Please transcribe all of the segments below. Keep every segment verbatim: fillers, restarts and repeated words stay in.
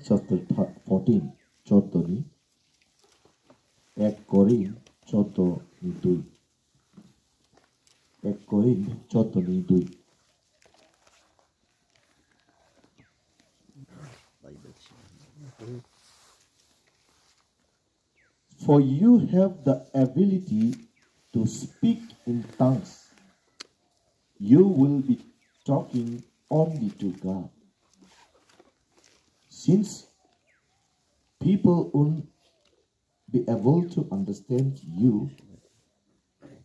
Chapter thir-, fourteen, choddo ni, ek Korin choddo ni dui. Ek Korin choddo ni dui. For you have the ability to speak in tongues. You will be talking only to God. Since people won't be able to understand you,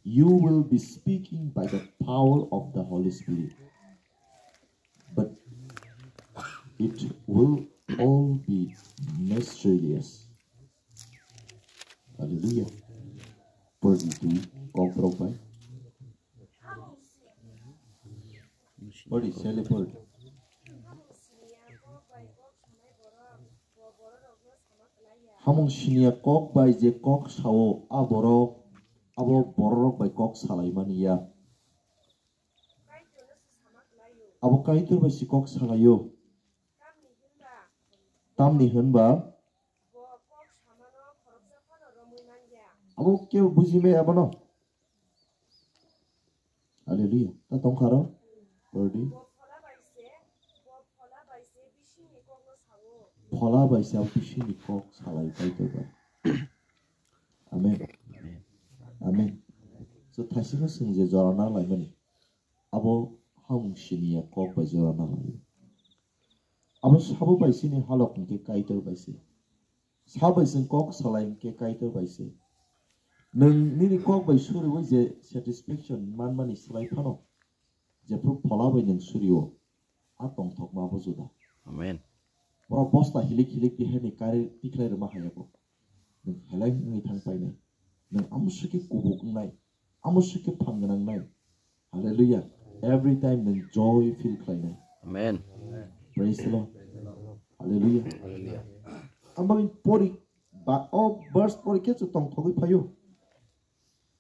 you will be speaking by the power of the Holy Spirit. But it will all be mysterious. Hallelujah. Purdi tu kok rok bai. Purdi, sele purdi. Hamung siniya kok bai je kok sao, a borok, abo borok bai kok salai mani ya. Abo Kaitor bai si kok salaio. Tamni hinba abo kebo buji me abono. Hallelujah. Ta tongkha ro? Purdi. Phola bai se abo bisingni kok salai Kaitor bai. Amen. Amen. So, thaisingno chwng je jora na laimani, abo hamung siniya kok bai jora na laio. Abo sabo bai sini halok hwnkhe Kaitor bai se. Sa bai chwng kok salai hwnkhe Kaitor bai se. Nwng nini kok bai suriui je satisfaction manmani slai phano, jephru phola bai nwng surio, a tongthokma abo juda. Amen. Borok bosta hilik hilik tihani kari tikhlai rwma hai abo. Nwng helai wngwi thang painai. Nwng amoswkhe kubuk wngnai. Amoswkhe phan gwnang nai. Hallelujah. Every time nwng joy feel khlainai. Amen. Praise the Lord. Hallelujah. Hallelujah. Ang bagwi pori ba o verse pori khe chwng tongthogwi phaio.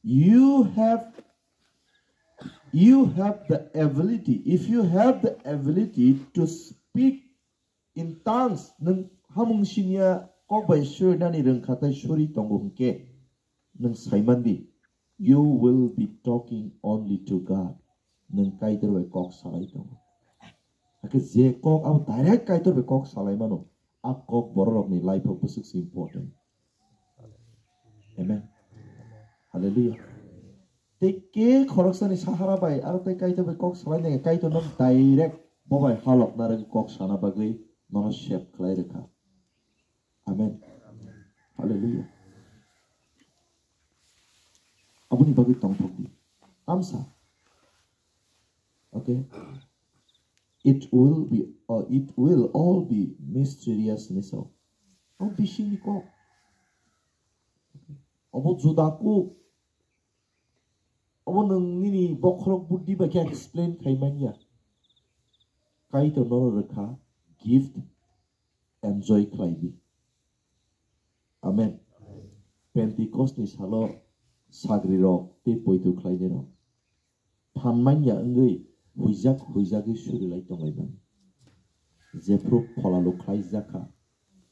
You have, you have the ability, if you have the ability to speak in tongues, nwng hamung siniya kok bai surinani rwngkha tei suri tongo hwnkhe, nwng saiman di, you will be talking only to God. Nwng Kaitor bai kok salai tongo. Hakhe je kok abo direct Kaitor bai kok salai mano, a kok bororokni life-o bwswk se important. Amen. Hallelujah. Tei ke khoroksani sahara bai aro tei Kaitor bai kok salai nai, Kaitor no direct bo bai halok narwk kok sana bagwi nono save khlai rwkha. Amen. Hallelujah. Aboni bagwi tongthok di. Amsa. Okay. It will be, uh, it will all be mysterious ni so. Ang bisingni kok. Obo juda kok. Obo nwng nini bokhorok buddhi bai khe explain khai manya. Kaitor nono rwkha gift, enjoy khlai di. Amen. Pentecost ni salo sagri rok tei poito khlainai rok phan manya wngwi huijak huijagwi surilai tonglaimani. Jephru pholalo khlaijak kha,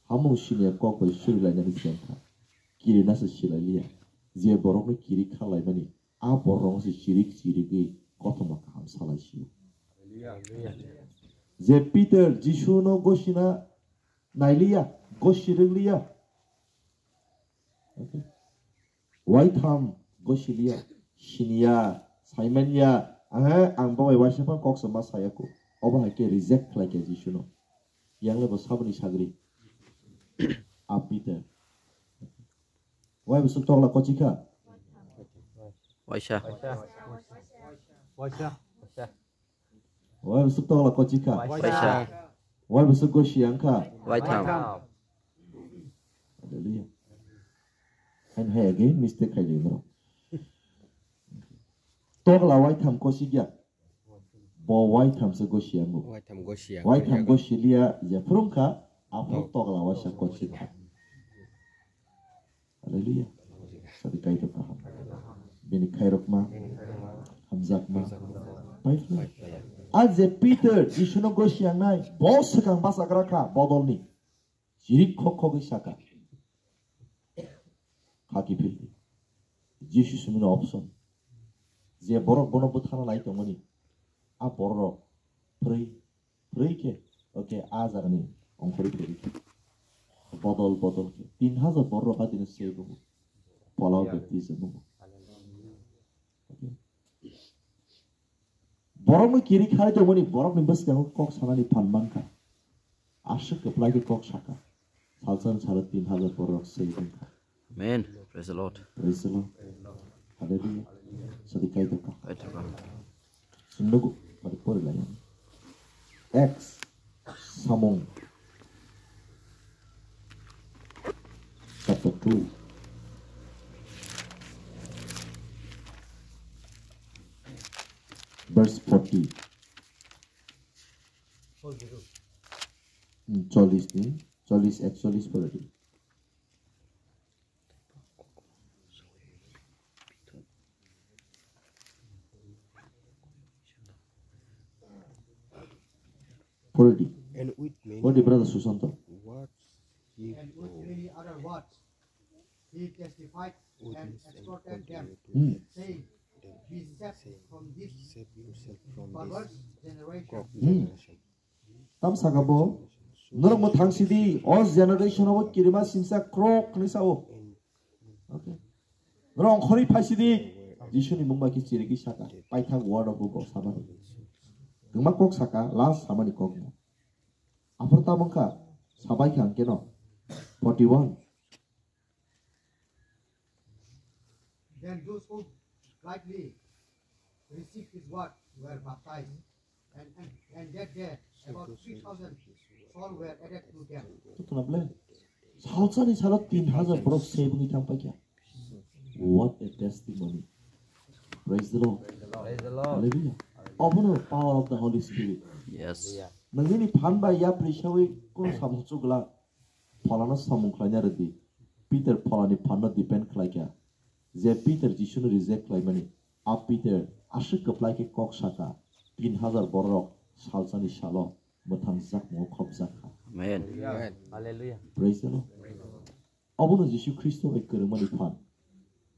hamung siniya kok bai surilainani chengkha, kirina se silai liya. Je borokno kiri kha laimani, a borok se chirik chirigwi kothoma kaham salai sio. Je Peter Jisuno gosina nailiya, gosi rwgliya. Okay. Waitham gosiliya, siniya, saimanya, ahe, ang bo bai waisa phano kok se ma saya ko. Obo hai khe reject khlai khe Jisuno. Yang le bo saboni sagri. A Peter. Wai bwswk tokla kochikha? Waisa. Waisa. Wai bwswk tokla kochikha? Waisa. Wai bwswk gosi yang kha? Waitham. Hallelujah. Hain hai again mistake khai di bro. Tokla waitham kochikya. Bo waitham se gosi yang. Waitham gosi yang. Waitham gosi liya je phurung kha, aphuru tokla waisa kochikha. Hallelujah. Sadi Kaitor kaham. Bini khairokma, hamjakma, paiphlai. A je Peter Jisuno gosi yang nai, bo swkang bachagra kha bodolni. Chirik khok khogwi saka. Khaki phildi. Jisu sumino option. Je borok bono bwthana nai tongmani, a borok phrwi, phrwi khe, okay, a jagani ongkhorwi phrwi khe. Bodol, bodol khe. Tin hajar borok a dino se bugo. Polao baptism bugo. Okay. Borokno kiri khai tongmani, borokni bwskango kok sanani phan mankha. Aswk kwplai khe kok saka. Salsa salo tin hajar borok se wngkha. Amen. Praise the Lord. Praise the Lord. Hallelujah. Sadi kai tongkha. Kai tongkha. Sunduk bari pori lai. Acts, Samung. Chapter two. Verse forty. Hmm, chollish ni, chollish, ekchollish pore di. Pore di. And with many Pore di, brother Susanto. Words he And with many other words, he testified and exhorted them, Hmm. saying, "Be saved from this perverse generation." Hmm. Tam saka bo, norok mo thang sidi, o generation o kirima singsa krok ni sao. Okay. Norok ongkhorwi phai sidi, Jisuni mung bai khe chirigwi saka, paithak word of God sabani. Guma kok saka, last samani kok mo. Aphar tabang kha, sabai kha ang keno. Forty-one. Then those who gladly received his word were baptized, and, and, and that day about three thousand souls were added to them. Tukuna ble? Salsani salo tin hajar borok se bwngwi thang paikha. What a testimony. Praise the Lord. Praise the Lord. Hallelujah. Obono power of the Holy Spirit. Yes. Nangini phan bai yapri sawi kono samung chukla. Pholano samung khlaina rwdi. Peter pholani phanno depend khlaikha. Je Peter Jisuno reject khlaimani, a Peter aswk kwplai khe kok saka, tin hajar borok salsani salo mwthang jakmungo khopjak kha. Amen. Amen. Hallelujah. Praise the Lord. Obono Jisu Khristo bai kwrwngmani phan.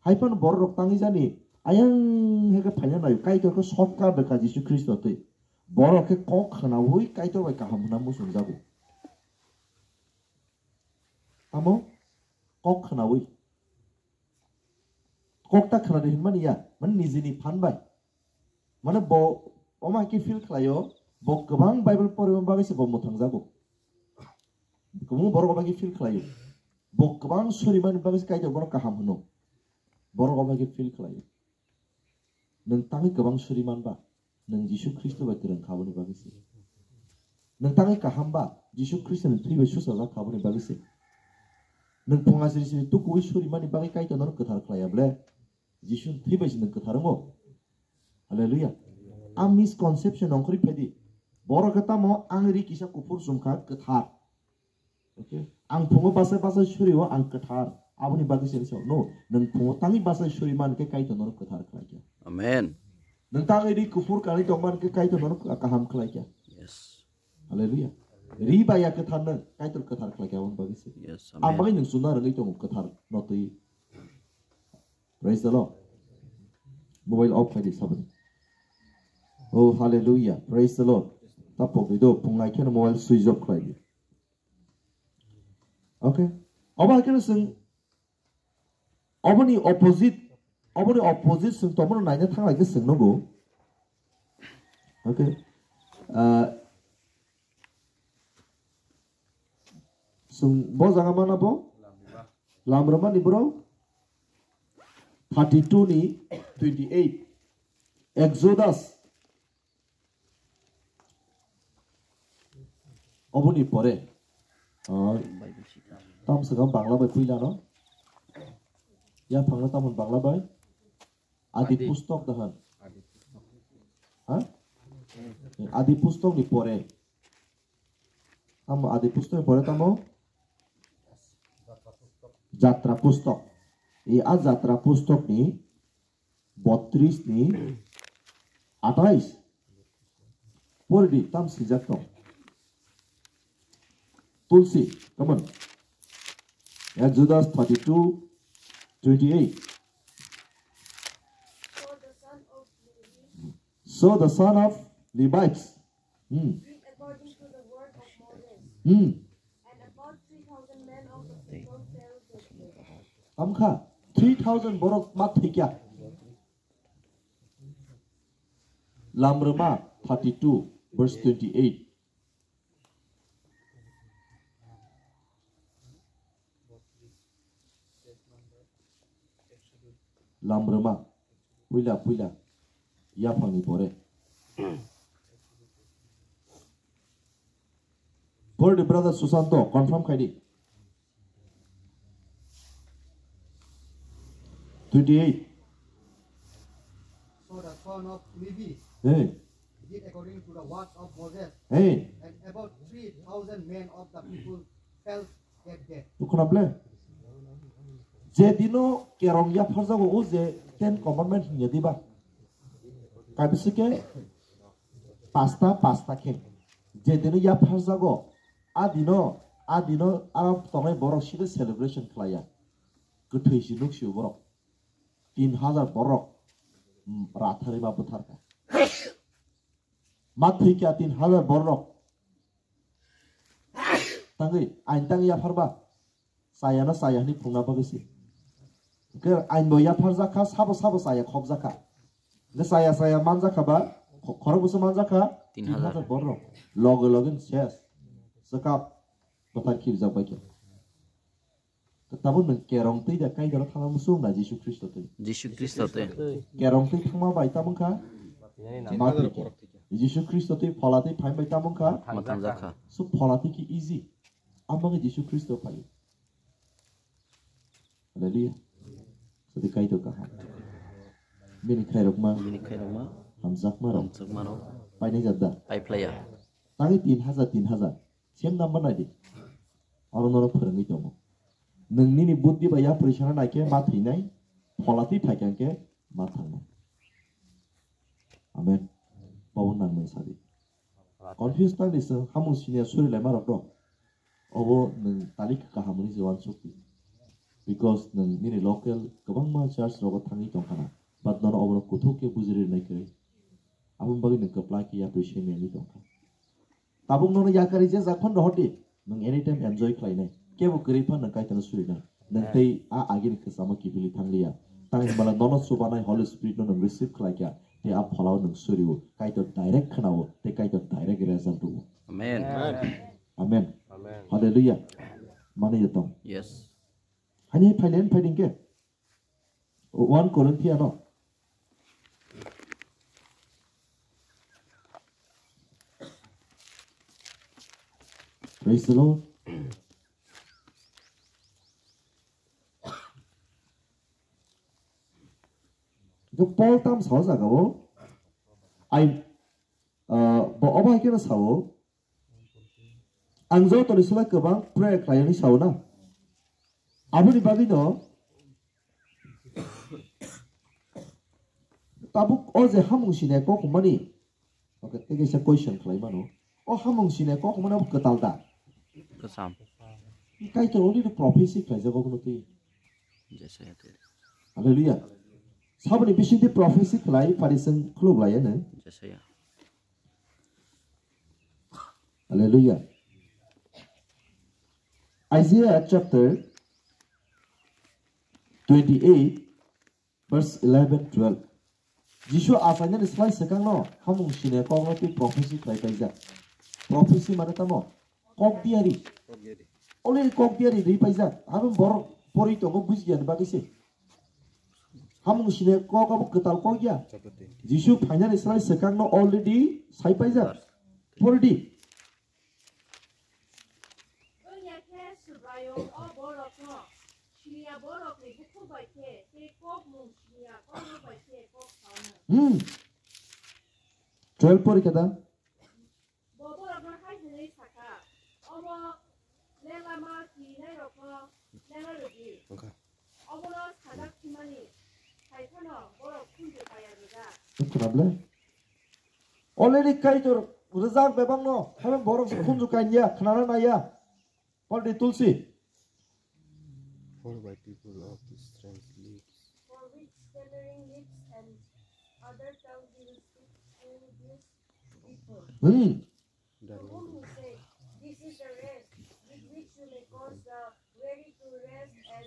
Hai phano borok rok tangwi jani ayang heke phaina naio, Kaitor khe sotka bwkha Jisu Khristo twi. Borok khe kok khwnaui Kaitor bai kaham hwnna muchungjago. Tamo kok khwnaui. Kok ta khwnadi hinmani ya, mane nijini phan bai. Mane bo, omo hai khe feel khlaio, bo kwbang Bible porima bagwi se bo mwthangjago. Kwbangma borok omo hai khe feel khlaio. Bo kwbang surimani bagwi se Kaitor bono kaham hwno. Borok omo hai khe feel khlaio. Nwng tangwi kwbang suri man ba? Nwng Jisu Khristo bai kwrwng kha aboni bagwi se. Nwng tangwi kaham ba? Jisu Khristo ni thwi bai suchajak kha aboni bagwi se. Nwng phunga siri siri tukuwi suri mani bagwi Kaitor nono kwthar khlai ya ble? Jisu ni thwi bai se nwng kwthar wngo. Hallelujah. A misconception ongkhorwi phai di. Borok khe tamo ang ri kisa kuphur chum kha kwthar. Okay. Ang phungo bachai bachai surio ang kwthar. Aboni bagwi se no, nwng phungo tangwi bachai suri man khe Kaitor nono kwthar khlai kha. Amen. Nwng tangwi ri kuphur kanwi tong man khe Kaitor nono kaham khlai kha. Yes. Hallelujah. Ri ba ya kwthar nwng Kaitor kwthar khlai kha aboni bagwi se. Yes, amen. Ang bagwi nwng chuna rwgwi tongo kwthar no twi. Praise the Lord. Mobile off khai di sabani. Oh, hallelujah. Praise the Lord. Ta pokri do, phungnai kheno mobile switch off khlai di. Okay. Obo hai kheno swng, oboni opposite, oboni opposite swng tomono naina thanglai khe swng nugo. Okay. Ah, Chwng bo jaga mana bo? Lamrwmani borok thirty-two ni twenty-eight. Exodus. Oboni pore. Ah, tam swkang Bangla bai puila no. Ya phangno tamon Bangla bai. Adi pustok dahan. Ha? Adi pustok ni pore. Tamo Adi pustok ni pore tamo? Jatra pustok. I a Jatra pustok ni botris ni atais. Pore di tam sijak tong. We'll see. Come on. Exodus thirty-two, twenty-eight. So the son of Levi So the son of Levites. Hmm. Did according to the word of Moses. Hmm. And about three thousand men of the people fell that day. Tamkha, three thousand borok ma thwikya. Lamrwma thirty-two, verse twenty-eight. Lamrwma, puila puila, yaphangni pore. Pore di brother Susanto, confirm khai di. Twenty-eight. So the son of Levi Hey, did according to the words of Moses, hey, and about three thousand men of the people fell that day. Tukhuna ble? Je dino kerong yapharjago o je Ten Commandment hinya diba? Kabisike pasta pasta khe. Je dino yapharjago, a dino, a dino a tongnai borok sida celebration khlaiya. Kwthwi si nuk sio borok. Tin hazar borok, mm, ratharwi ma bwtharkha. Ma thwikha tin hazar borok. Tangwi ain tang yapharba. Chaya na chaya hwnwi phungna bagwi se. Hwnkhe ain bo yapharjakha, sabo sabo chaya khopjakha. Hwnkhe chaya chaya manjakha ba, kho-, khorok bwswk manjakha, Tin hazar. Tin hazar borok. Loge loge ses. Swkap bwthar khibjak bai khe. Tabuk nwng kerong twi da Kaitor thangna muchung na Jisu Khristo twi. Jisu Khristo twi. Kerong twi thangma bai tabuk kha? Ma twi khe. Jisu Khristo twi phola twi phaima bai tabuk kha? Ma thangjakha. So phola twi khe easy. Amoni Jisu Khristo phai. Hallelujah. Sadi Kaitor kaham. Bini khairokma. Bini khairokma. Hamjakma rok. Hamjakma rok. Painai jat da? Paiphlaiya. Tangwi tin hazar, tin hazar. Same number nai di. Oro norok phwrwngwi tongo. Nwng nini buddhi bai yapri sana nai khe ma thwinai, phola twi phai kha khe ma thangnai. Amen. Bobo nang nai sadi. Confuse tang di, chwng hamung siniya suri lai ma rok do. Obo nwng talik kaham ni je uansuk di. Because nwng nini local kwbangma church rogo thangwi tong khana. But nono obono kuthuk khe bujiri nai kwrwi. Aboni bagwi nwng kwplai khe yapri simi wngwi tong kha. Tabuk nono yakari je jak phano rohor di, nwng anytime enjoy khlainai. Kebo kwrwi phano nwng Kaitorno surinai. Nwng tei a agini kwchama kiphilwi thangliya. Tang hinmala nono chubanai Holy Spirit no nwng receive khlai kha, tei a pholao nwng surio. Kaitor direct khwnao, tei Kaitor direct result rwo. Amen. Amen. Amen. Hallelujah. Mani ya tong. Yes. Hani phailen phaiding ke. One Corinthians no. Praise the Lord. Bo Paul tam sao jaga o. Ai, uh, bo obo hai khe no sao. Ang jotoni slai kwbang prayer khlaiyani sao na. Aboni bagwi no tabuk o je hamung sini kok hwnmani. Okay, tei kaisa question khlai mano. O hamung sini kok hwnmani abo kwtal da? Kwcham. Kaitor already prophecy khlaijak obono twi. Jesaya twi. Hallelujah. Saboni bisingtwi prophecy khlai phari chwng khuluk lai ano. Jesaya. Hallelujah. Isaiah chapter twenty-eight, verse eleven, twelve. Jisu achainani slai swkangno hamung sini kokno tei prophecy khlai paijak. Prophecy mane tamo? Kok diari. Already kok diari ri paijak. Abo borok pori tongo bujiya ni bagwi se. Hamung sini kok abo kwtal kok ya. Jisu phainani slai swkangno already sai paijak. Pori di. Wngya khe Subraiyung o borokno siniya borokni bukhuk bai khe tei kok mung siniya kokrok bai khe kok sao. Hmm. Twelve pori khe da? Bo borokno hai hwnwi sa kha, omo lelama twilairokno lela rw di. Omono sajak thumani hai phano borok khunju kaya rwjak. Khwnaple? Already Kaitor rwjak bebakno, haiphano borok se khunju kanya, khwnana naiya. Pal di Tulsi. For which stuttering lips and other tongue he will speak to these people? Hmm. To whom he said, "This is the rest with which you may cause the weary to rest, and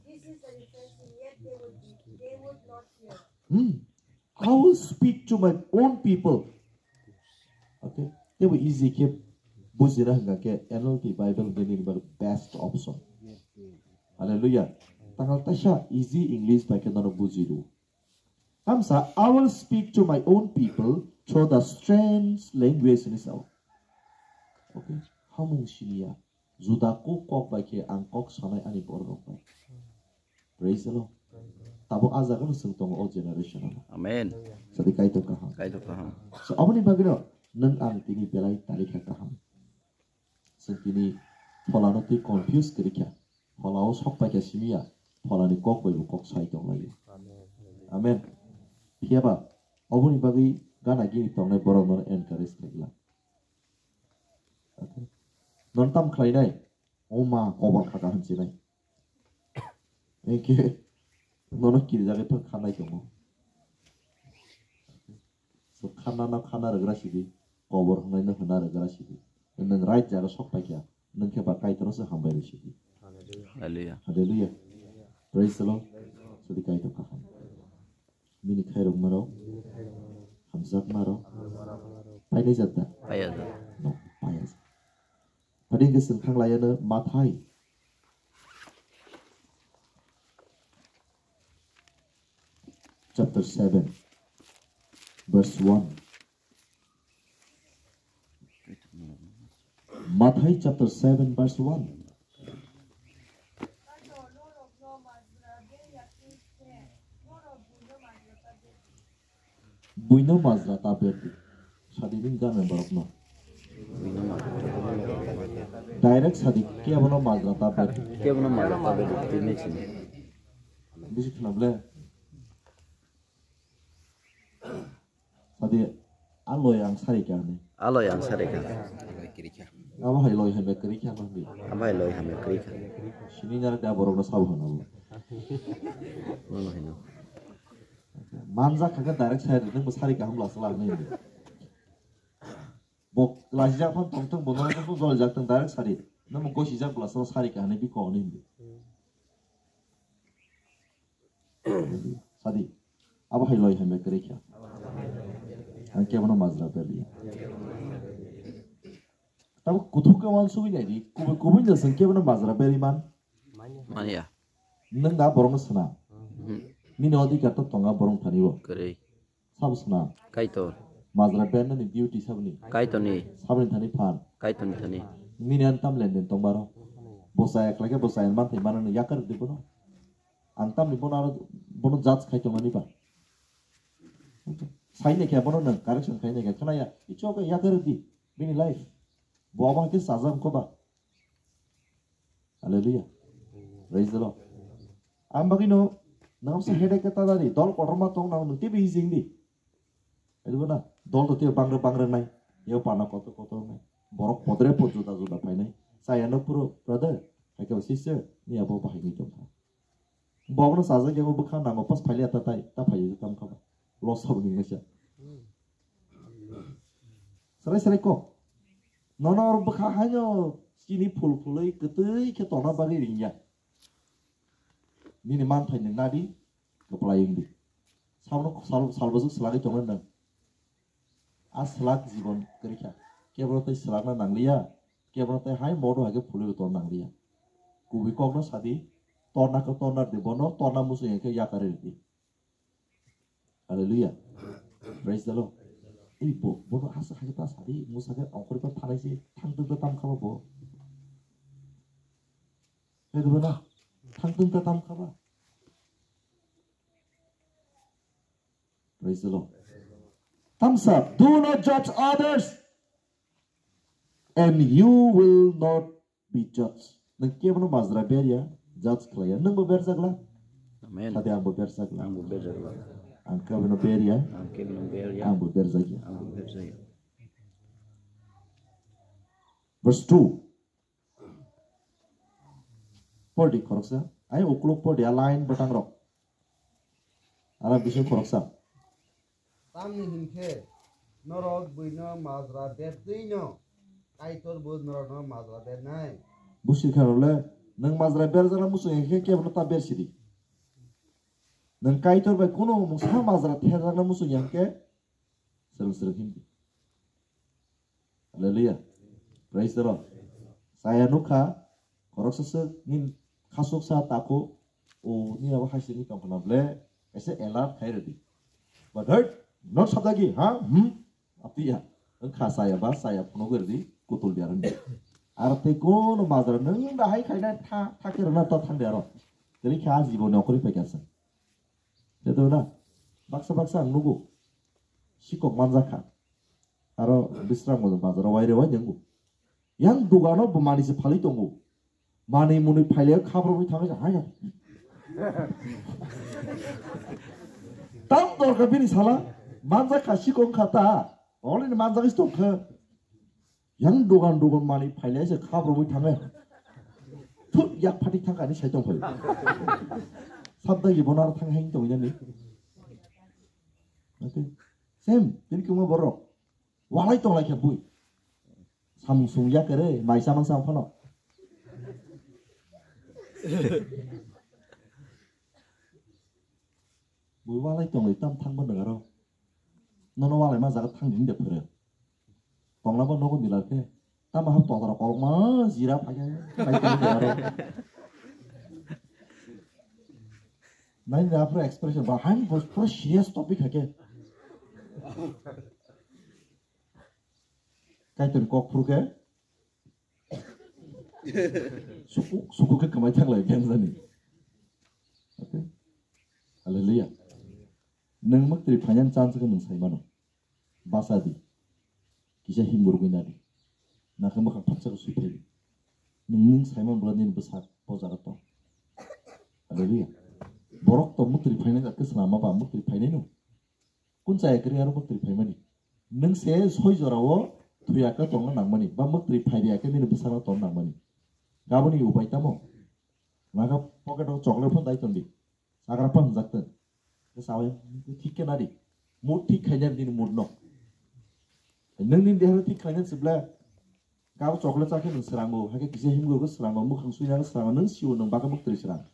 this is the refreshing," yet they would be, they would not hear. Hmm. I will speak to my own people. Okay. Tebo easy khe bujina hwnga khe N L T Bible hwnwi nini bagwi best option. Hallelujah. Tangal taisa easy English bai khe nono bujiru. Tamsa, "I will speak to my own people through the strange language," hwnwi sao. Okay. Hamung siniya. Juda kuk kok bai khe ang kok sanai ani bororok bai. Praise the Lord. Tabo a jaga no chwng tongo o generation ano. Amen. Sadi Kaitor kaham. Kaitor kaham. So aboni bagwi no nwng ang tini belai tari kha kaham. Chwng tini pholano twi confuse kwrwi kha. Pholao sok pai kha simiya. Pholani kok bai bo kok sai tong laio. Amen. Phiya ba oboni bagwi gana gini tongnai borok no encourage khlai glak. Okay. Non tam khlainai? O ma, kobor khaka hinsinai. Enke nono kirijagwi phang khanai tongo. So khanano khana rwgra sidi, kobor hwnnaino hwna rwgra sidi. Nwng right jaga sok paikha, nwng khe ba Kaitorno se hambai rw sidi. Hallelujah. Hallelujah. Praise the Lord. Sidi Kaitor kaham. Bini khairokmarok, hamjakmarok, painai jak da? Paiya jak. No, paiya jak. Phadi hwnkhe chwng thang laiyano Mathai chapter seven, verse one. Mathai chapter seven, verse one. Buino majra ta berdi. Sadi bini gana borokno. Direct sadi kebono majra ta berdi. Kebono majra ta berdi, tini sini. Bisi khna ble. Sadi, a loi ang sari kha hwnwi. A loi ang sari kha. Abo hai loi hamya kwrwi kha hwnwi. Abo hai loi hamya kwrwi kha. Sini nang da borokno sabo hwnwi. Mano hino. Manjak kha khe direct sari, nwng bo sari kaham la sala hwnwi. Bo lasijak phan tongthung, bo nono joli jak tong direct sari. Nwng bo gosijak bwla sala sari kha hwnwi bikok hwnwi. Sadi, abo hai loi hamya kwrwi kha. Ang kebono majra berliya. Tamo kuthuk khe uansugwi naidi, kubui kubui no chwng kebono majra berwi man. Manya. Nwng da borokno swnam. Hmm. Nini odhikar to tonga borok thani bo. Kwrwi. Sabo swnam. Kaitor. Majra bernani duty saboni. Kaitorni. Saboni thani phan. Kaitorni thani. Nini an tam lenden tong baro. Bo chaya khlai khe bo chaya man thai mano yakar di bono. Ang tamni bono aro bono judge khai tongmani ba. Sai ne khe bono nang correction khai ne khe khna ya. Ichok yakar di bini life. Bo abo khe sajak ko ba. Hallelujah. Praise the Lord. Ang bagwi no nang sa headache ka ta dari dol kotorma tong nang nang tibi hijing di. Edi bo na dol to tiyo bangrang bangrang nai. Yo pana kotor kotor nai. Borok podre pod juda juda phainai. Saya no puro brother, hai ka sister, ni abo bahai ni tong kha. Bokno sajak yang bwkha nango pas phaili ta tai ta phaili tam kha ba. Los sabo ni mesa. Serai serai kok. Nono oro bwkha haino chini phul phulwi kwtwi khe tongna bagwi ringya. Nini manthai nwng nadi, kwplai wngdi. Salno, sal, salbwswk swlagwi tongna nwng. A swlak jibon kwrwikha. Kebono tei swlakna nangliya, kebono tei hai modo hai khe phulwi tongna nangliya. Kubui kokno sadi, torna khe torna di, bono torna muchung ya khe yakari ridi. Hallelujah. Praise the Lord. Ei bo, bono asa hai ta sadi, musa khe ongkhor khe thanai se, thang tong ta tam khaba bo. Hai bo na, thang tong ta tam khaba. Praise the Lord. Thumbs up. Do not judge others, and you will not be judged. Nang kebono majra berya, judge khlaiya. Nang bo berjak la? Amen. Sadi ang bo berjak la? Ang bo berjak la. Ang kebono berya. Ang kebono berya. Ang bo berjak ya. Ang bo berjak ya. Verse two. Pordi khoroksa. Ai ukluk pordi a line bwtang rok. Ara bising khoroksa. Tamni hinkhe norok buino majra berdwino Kaitor bo norokno majra bernai. Busi kharole nwng majra berjana muchung hinkhe kebono ta bersidi. Nwng Kaitor bai kuno mungsa majra therjakna muchung ya hinkhe swrwng swrwng himdi. Hallelujah. Praise the Lord. Saya nukha, khoroksa swk nin khasuk sa tako, o ni abo hai sini tong khna ble, ese alert khai ready. But hurt, not sabdagi, ha? Hmm? Apiya. Ang kha saya ba, saya phuno gwe ready, kutul dia ready. Ar te kono bazar nang da hai khai na tha, tha ke rana ta thang dia ro. Teri kha jibon nokri pe kasa. Teto na, baksa baksa ang nugo. Sikok manjakha. Aro Bisramganj bazaro waire wai nyango. Yang dogano bo manwi se phalwi tongo. Manwi mwnwi phaile khabrogwi thangwi se hai. Tam dorkar bini sala manjakha sikong kha ta. Already manjagwi tongkha. Yang dogan dogan manwi phaile se khabrogwi thangwi. Thut yak phatik thangkha ni sai tongphai. Sabda ye bonar thang heng tongwi nani. Okay. Same, tini kungma borok. Walai tonglai khe bui. Samung sung ya kere, mai samang samang phano. Bui walai tonglai tam thang bo nang aro. Nono walai ma jaga thang ding de phure. Tongla bo nogo nila khe. Tamo ha tokra kolma jira phai khe. Phai khe aro. Nai na pura expression ba han bo pura serious topic ha khe. Kaitor kok phuru khe. Suku, suku khe kamai thang lai beng jani. Okay. Hallelujah. Nang maktri phainani chance khe nang sai mano. Basa di. Kisa himgurugwi nadi. Nakhe mwkhang thapsa khe sui phai di. Nwng nwng saiman bwla nini bwsak bo jaga tong. Hallelujah. Borok to mwtri phainai jaga khe swnama ba mwtri phainai no. Kun chaya kwrwi aro mwtri phaimani. Nwng se soi jorao thwiya khe tongna nangmani ba mwtri phaiya khe nini bwsano tongna nangmani. Gaboni upai tamo? Naka pocket o chocolate phano dai tondi. Chagra pa hwnjak tong. Khe sawi thik khe nadi. Mood thik khaina nini mood no. Nwng nini deha thik khaina sibla. Kabo chocolate chakhe nwng srango, hakhe kisa himgo khe srango, mukhang suina khe srango, nwng sio nwng bakhe muktri srang.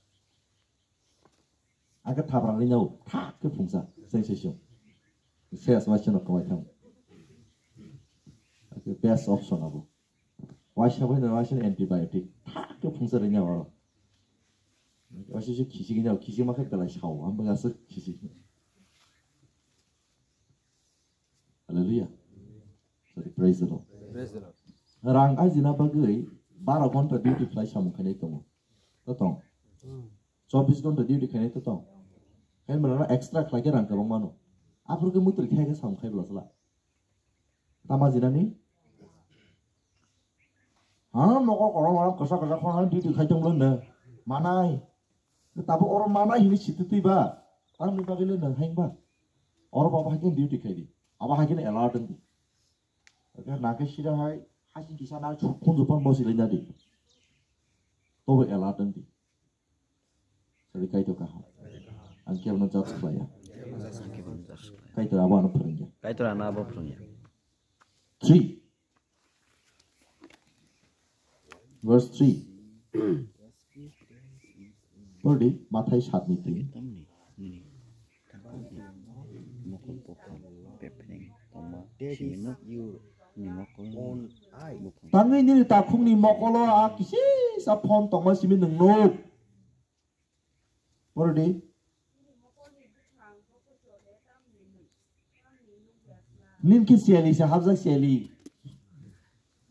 Hakhe thabra rinao, thak khe phungsa, sensation. Ses waisa no kwmai thang. Hakhe best option abo. Waisa bai no waisa antibiotic, thak khe phungsa rinao oro. Waisa se khisi ginao, khisi ma khe belai sao, ang bwswk khisi. Hallelujah. Sorry, praise the Lord. Praise the Lord. Rang ajina bagwi baro ghonta duty khlai samung khainai tongo. To tong. Chobbish ghonta duty khainai to tong. Hai mala extra khlai khe rang kwbang mano. Aphuru khe mutri khai khe samung khai bwla sala. Tama jinani? Ha, mokol korom korom kwsa kwsa khorang duty khai tong bwla no. Manai. Tabuk oro manai hini sititwi ba. Tamni bagwi le nang hain ba. Oro baba haikhe duty khai di. Abo haikhe alert wng di. Ake nake sida hai, hasing kisa na chuk khunju pan bosi le nadi. Tobo alert wng di. Sadi kaito kaham. Ang kebo no judge khlaiya. Kaito abo ano phwrwngya. Kaitor ano abo phwrwngya. Three. Verse three. Pordi, Mathai saat ni twi. Tamni, nini, mokol pokol, pepreng, tongma, simi no, ni mokol, bupang. Tangwi nini takhukni mokolo a kisi sa phone tongma simi nwng nuk. Pordi. Nin khe siyali se hapjak siyali.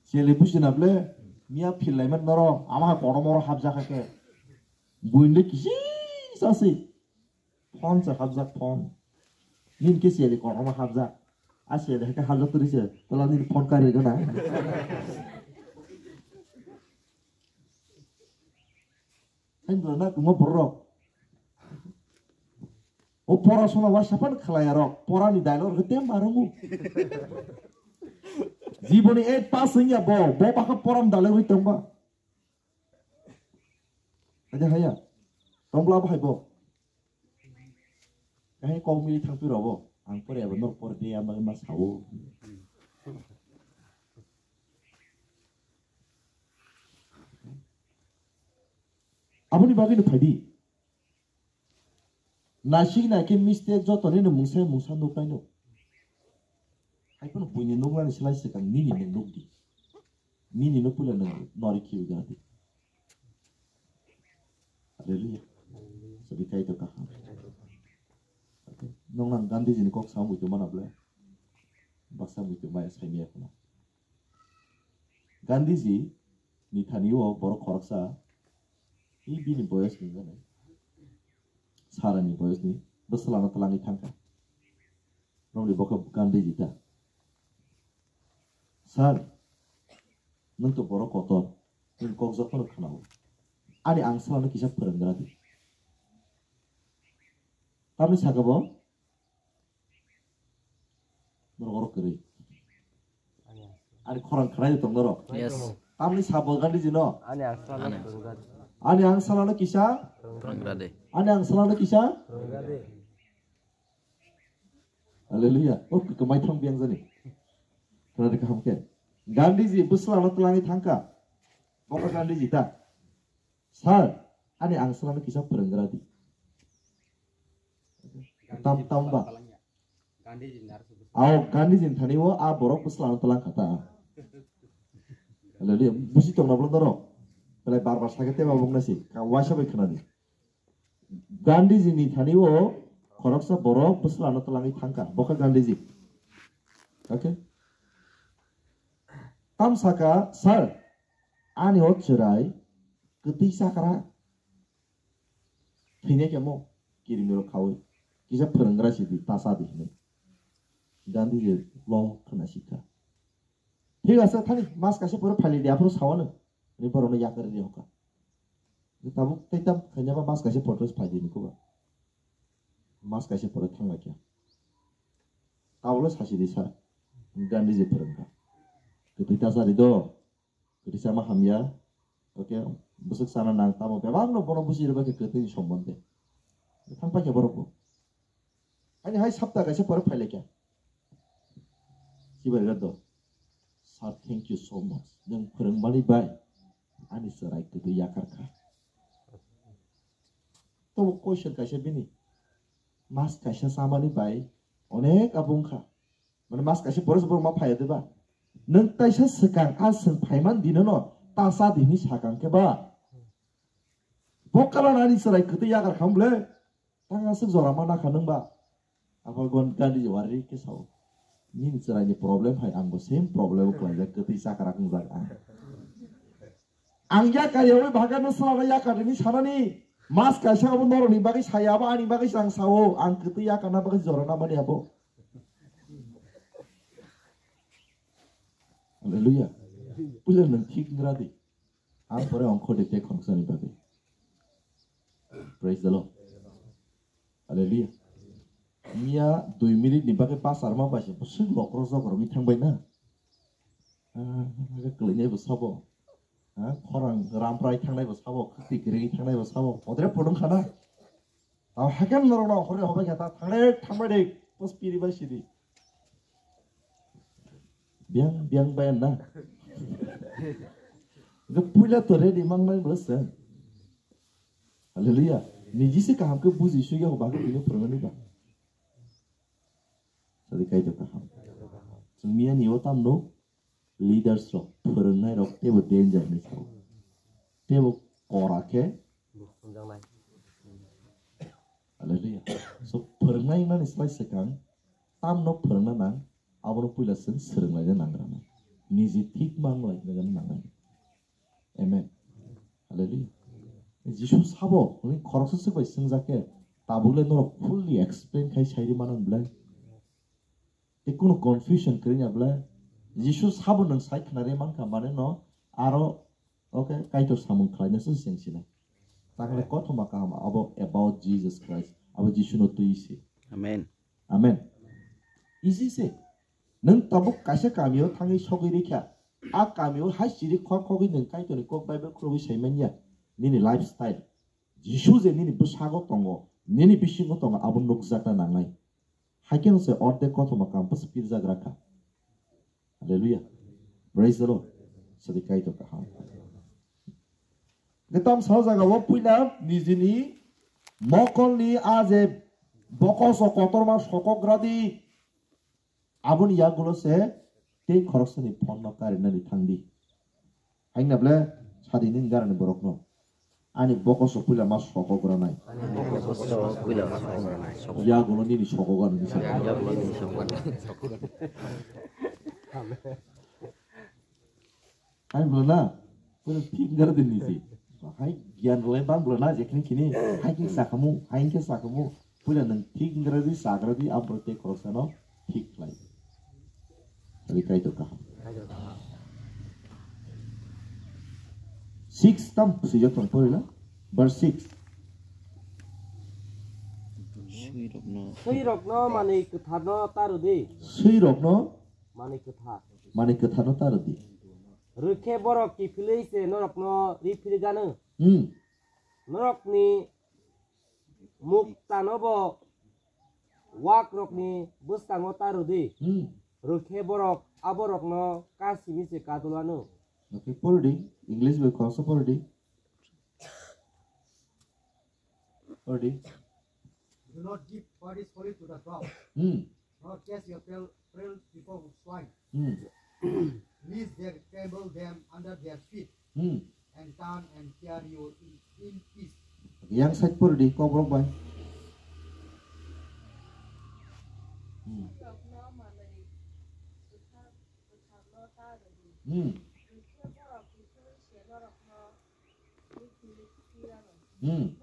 Siyali busi na ble miya phil lai man noro ama ha korom oro hapjak khe. Buinde kisi sasi. Phone se hapjak phone. Nin khe siyali korom hapjak. A siyali khe hapjak turi se. Tola nin phone kari gana. Hai bwrwna kwma borok. O pora sona waisa phano khlai arok. Pora ni dialogue rwgwi tem ma rwngo. Jiboni eight pass wngya bo. Bo bakha pora ni dialogue rwgwi tongba. Haya haya. Tongla bahai bo. Kahai kok mili thangpi robo. Ang pore abo nok pore de ama ma sao. Aboni bagwi no phaidi. Nasik na khe mistake joto ni no mungsa mungsa nuk nai no. Hai kono buini nuk nani slai swkang nini no nuk di. Nini no puila no nori khiu gana di. Hallelujah. Sabi kai to kaham. Okay. Nong nang Gandhi ji ni kok sa mui to mana ble. Baksa mui to maya sai maya kono. Gandhiji ni thani o borok khoroksa, i bini boyos ni gana, Sara ni boyos ni bwsla no twlangwi thangkha. Romni bokha Gandhiji ta. Sir, nwng to borok kotor, nwng kok jotono khwnao. Ani ang salano kisa phwrwnggra di. Tamni saka bo, Norok oro kwrwi. Ani khorang khwnai tong norok. Yes. Tamni sabo Gandhiji no. Ani ang salano Ani. Phwrwngkha. Ani ang salano kisa. Phwrwngkha de. Ani ang salano kisa. Phwrwngkha de. Hallelujah. O kwmai thang biang jani. Khwnadi kaham khe. Gandhiji bwslano twlangwi thangkha. Bokha Gandhiji ta. Sir, ani ang salano kisa phwrwngkha di. Tam, tam ba. Gandhiji ni aro se bwswk. Ao Gandhiji ni thani o a borok bwswk lama twlang kha ta. Hallelujah. Busi tong na bwlwng norok. Belai bar bar sakhe tei babung na si. Ka waisa bai khwnadi. Gandhiji ni thani o khoroksa borok bwswk lama twlangwi thangkha. Bokha Gandhiji. Okay. Tam saka, sir, ani o chwrai kwtwi chakra. Thwinai khe mo kirimiro khawi kisa phwrwnggra sidi, ta cha di hinwi. Gandhiji lo khwna sikha. Thik ase, thani mas kaisa pore phailai di, aphuru sawano. Ni borokno yakarwi rihokha. Tabuk tei tam khainaba mas kaisa pore phai di nukhuba. Mas kaisa pore thanglai kha. Tabukle sasi di sa. Gandhiji phwrwngkha. Kwtwi ta cha di do. Kwtwi chama hamya. Okay, bwswk chana nang tamo bebak no bono buji rwba khe kwtwi ni sombonde. Thang paikha borok bo. Ani hai sapta kaisa pore phailai kha. Chibai rwdo. Sir, thank you so much. Nwng phwrwngmani bai ani chwrai kwtwi yakar kha. Tobo question kaisa bini. Mas kaisa chamani bai onek abung kha. Mane mas kaisa pore se borok ma phaiya de ba? Nwng taisa swkang a swng phaiman dino no ta cha di hinwi sakang khe ba? Bo kalan ani chwrai kwtwi yakar kham ble? Tang aswk jora ma nakha nwng ba? Apa gon Gandhiji wari khe sao. Nini chwrai ni problem hai ang bo same problem o kwlaijak, kwtwi chakra wngjak ang. Ang yakar yawi bagano swlana yakar rini sanani. Mas kaisa abo norokni bagwi saya, abo ani bagwi ang sao. Ang kwtwi yakarna bagwi jora namani abo. Hallelujah. Puila nwng thik ngra di. Ang pore ongkho de te khoroksa ni bagwi. Praise the Lord. Hallelujah. Miya dui minute ni bagwi pasar ma bai se bwswk lokro jokro mi thang bai na. Ah, kwlwinai bo sabo. Ah, khorang ramprai thangnai bo sabo, khwtwi kwrwi thangnai bo sabo. Podre podung khana. Tamo haikhe norokno hore hobai khe ta thangre thangbai de, pos piri bai sidi. Biang, biang bai na. Ga puila to ready mangnai bo se. Hallelujah. Niji se kaham khe buji sui ya hoba khe bini phwrwngmani ba. Sadi kai to kaham. Chwng miya ni o tam no. Leaders rok, phwrwngnai rok teibo danger ni sao. Teibo kora khe. Hallelujah. So, phwrwngnai mani slai swkang, tamno phwrwngna nang, abono puila chwng swrwnglaina nangrana. Niji thik manglai nangani. Amen. Hallelujah. Jisu sabo, hwnwi khoroksa swk bai swngjak khe, tabukle norok fully explain khai sairi manan belai. Tei kunu confusion kwrwi ya bwle? Jisu sabo nwng sai khwnarwi mankha, mane no aro, okay, Kaitor samung khlainasa se chwng sinai. Takhle kothoma kaham abo about Jesus Christ, abo Jisu no twi se. Amen. Amen. Isi se. Nwng tabuk kaisa kamio thangwi sogwi rikha. A kamio hai chiri khok khogwi nwng Kaitorni kok Bible khulugwi sai manya. Nini lifestyle. Jisu je nini bwsago tongo, nini bisingo tongo, abo nukjakna nangnai. Hai kheno se ordek kothoma kaham bwswk pirjak rakha. Hallelujah. Praise the Lord. Sadi Kaitor kaham. Hwnkhe tamo sa jaga o puila nijini mokolni a je bokoso kotorma sokok radi. Aboni yagulo se tei khoroksani phone no karinani thangdi. Haino ble sadi nini garani borokno. Ani bokoso puila ma sokok ranai. Ani bokoso puila ma sokok ranai. Yagulo nini sokok ano nisa. Yagulo nini sokok ranai. Hai bwlana, puila thik wngkha di nisi. Hai giyan rwlai bang bwlana, jekhini khini, hai khe sakamu, hai khe sakamu. Puila nwng thik wngkha di, sakra di, abro tei khoroksano thik khlai. Hali Kaitor kaham. Six tam swijak tong porila, verse six. Swi rokno. Swi rokno manwi kwtharno ta rwdi. Swi rokno. Manwi kwthar. Manwi kwtharno ta rwdi. Rwkhe borok kiphilwi se norokno riphirgano. Hmm. Norokni muktanobo wakrokni bwskango ta rwdi. Hmm. Rwkhe borok aborokno kasimi se kadulano. Okay, pordi. English bai khoroksa pordi. Pordi. Do not give what is holy to the dog, Hmm. nor cast your pearl, pearls before swine, Hmm. lest they trample them under their feet Hmm. and turn and tear you in, in piece. Yang side pordi, kokrok bai. Hmm. Hmm. Hmm.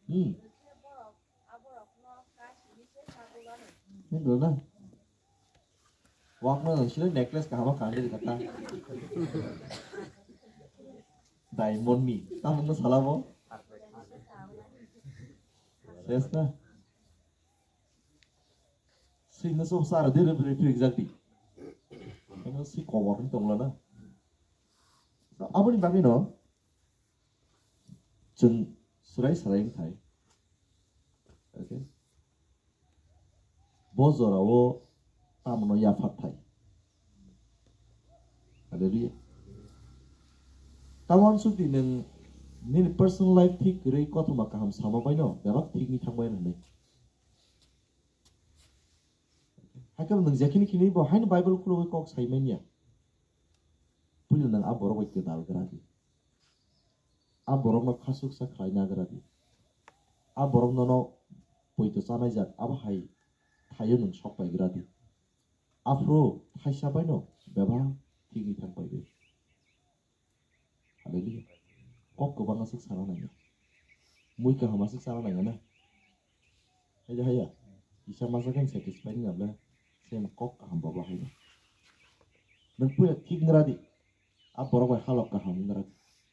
Hmm. Nini rwna. Wakno nang sile necklace kahama kandi kata. Diamond ni. Tamo no salabo. Ses na. Singna so sara de re re prik jak di. Ano si kobor ni tongla na. Aboni bagwi no. Chwng swrai swrai wng thai. Okay? Bo jorao tamono yaphat thai. Hallelujah. Tamo uansuk di nwng nini personal life thik kwrwi kothoma kaham sama baino bebak thik ni thangbai hwnwi. Hakhe nwng jekhini khini bo haino Bible khulugwi kok sai manya. Puila nwng a borok bai kwtal gra di. A borokno khasuksa khlai nagra di. A borok nono poito chanaijak, abo hai thaio nwng sok paigra di. Aphuru thaisa baino bebak thikni thang paibai. Hallelujah. Kok kwbang aswk sana nangya. Mui kaham aswk sana nangya na. Haya haya. Kisa masa khe satisfy wngya ble. Sen kok kaham baba haya. Nwng puila thik ngra di. A borok bai halok kaham wngya.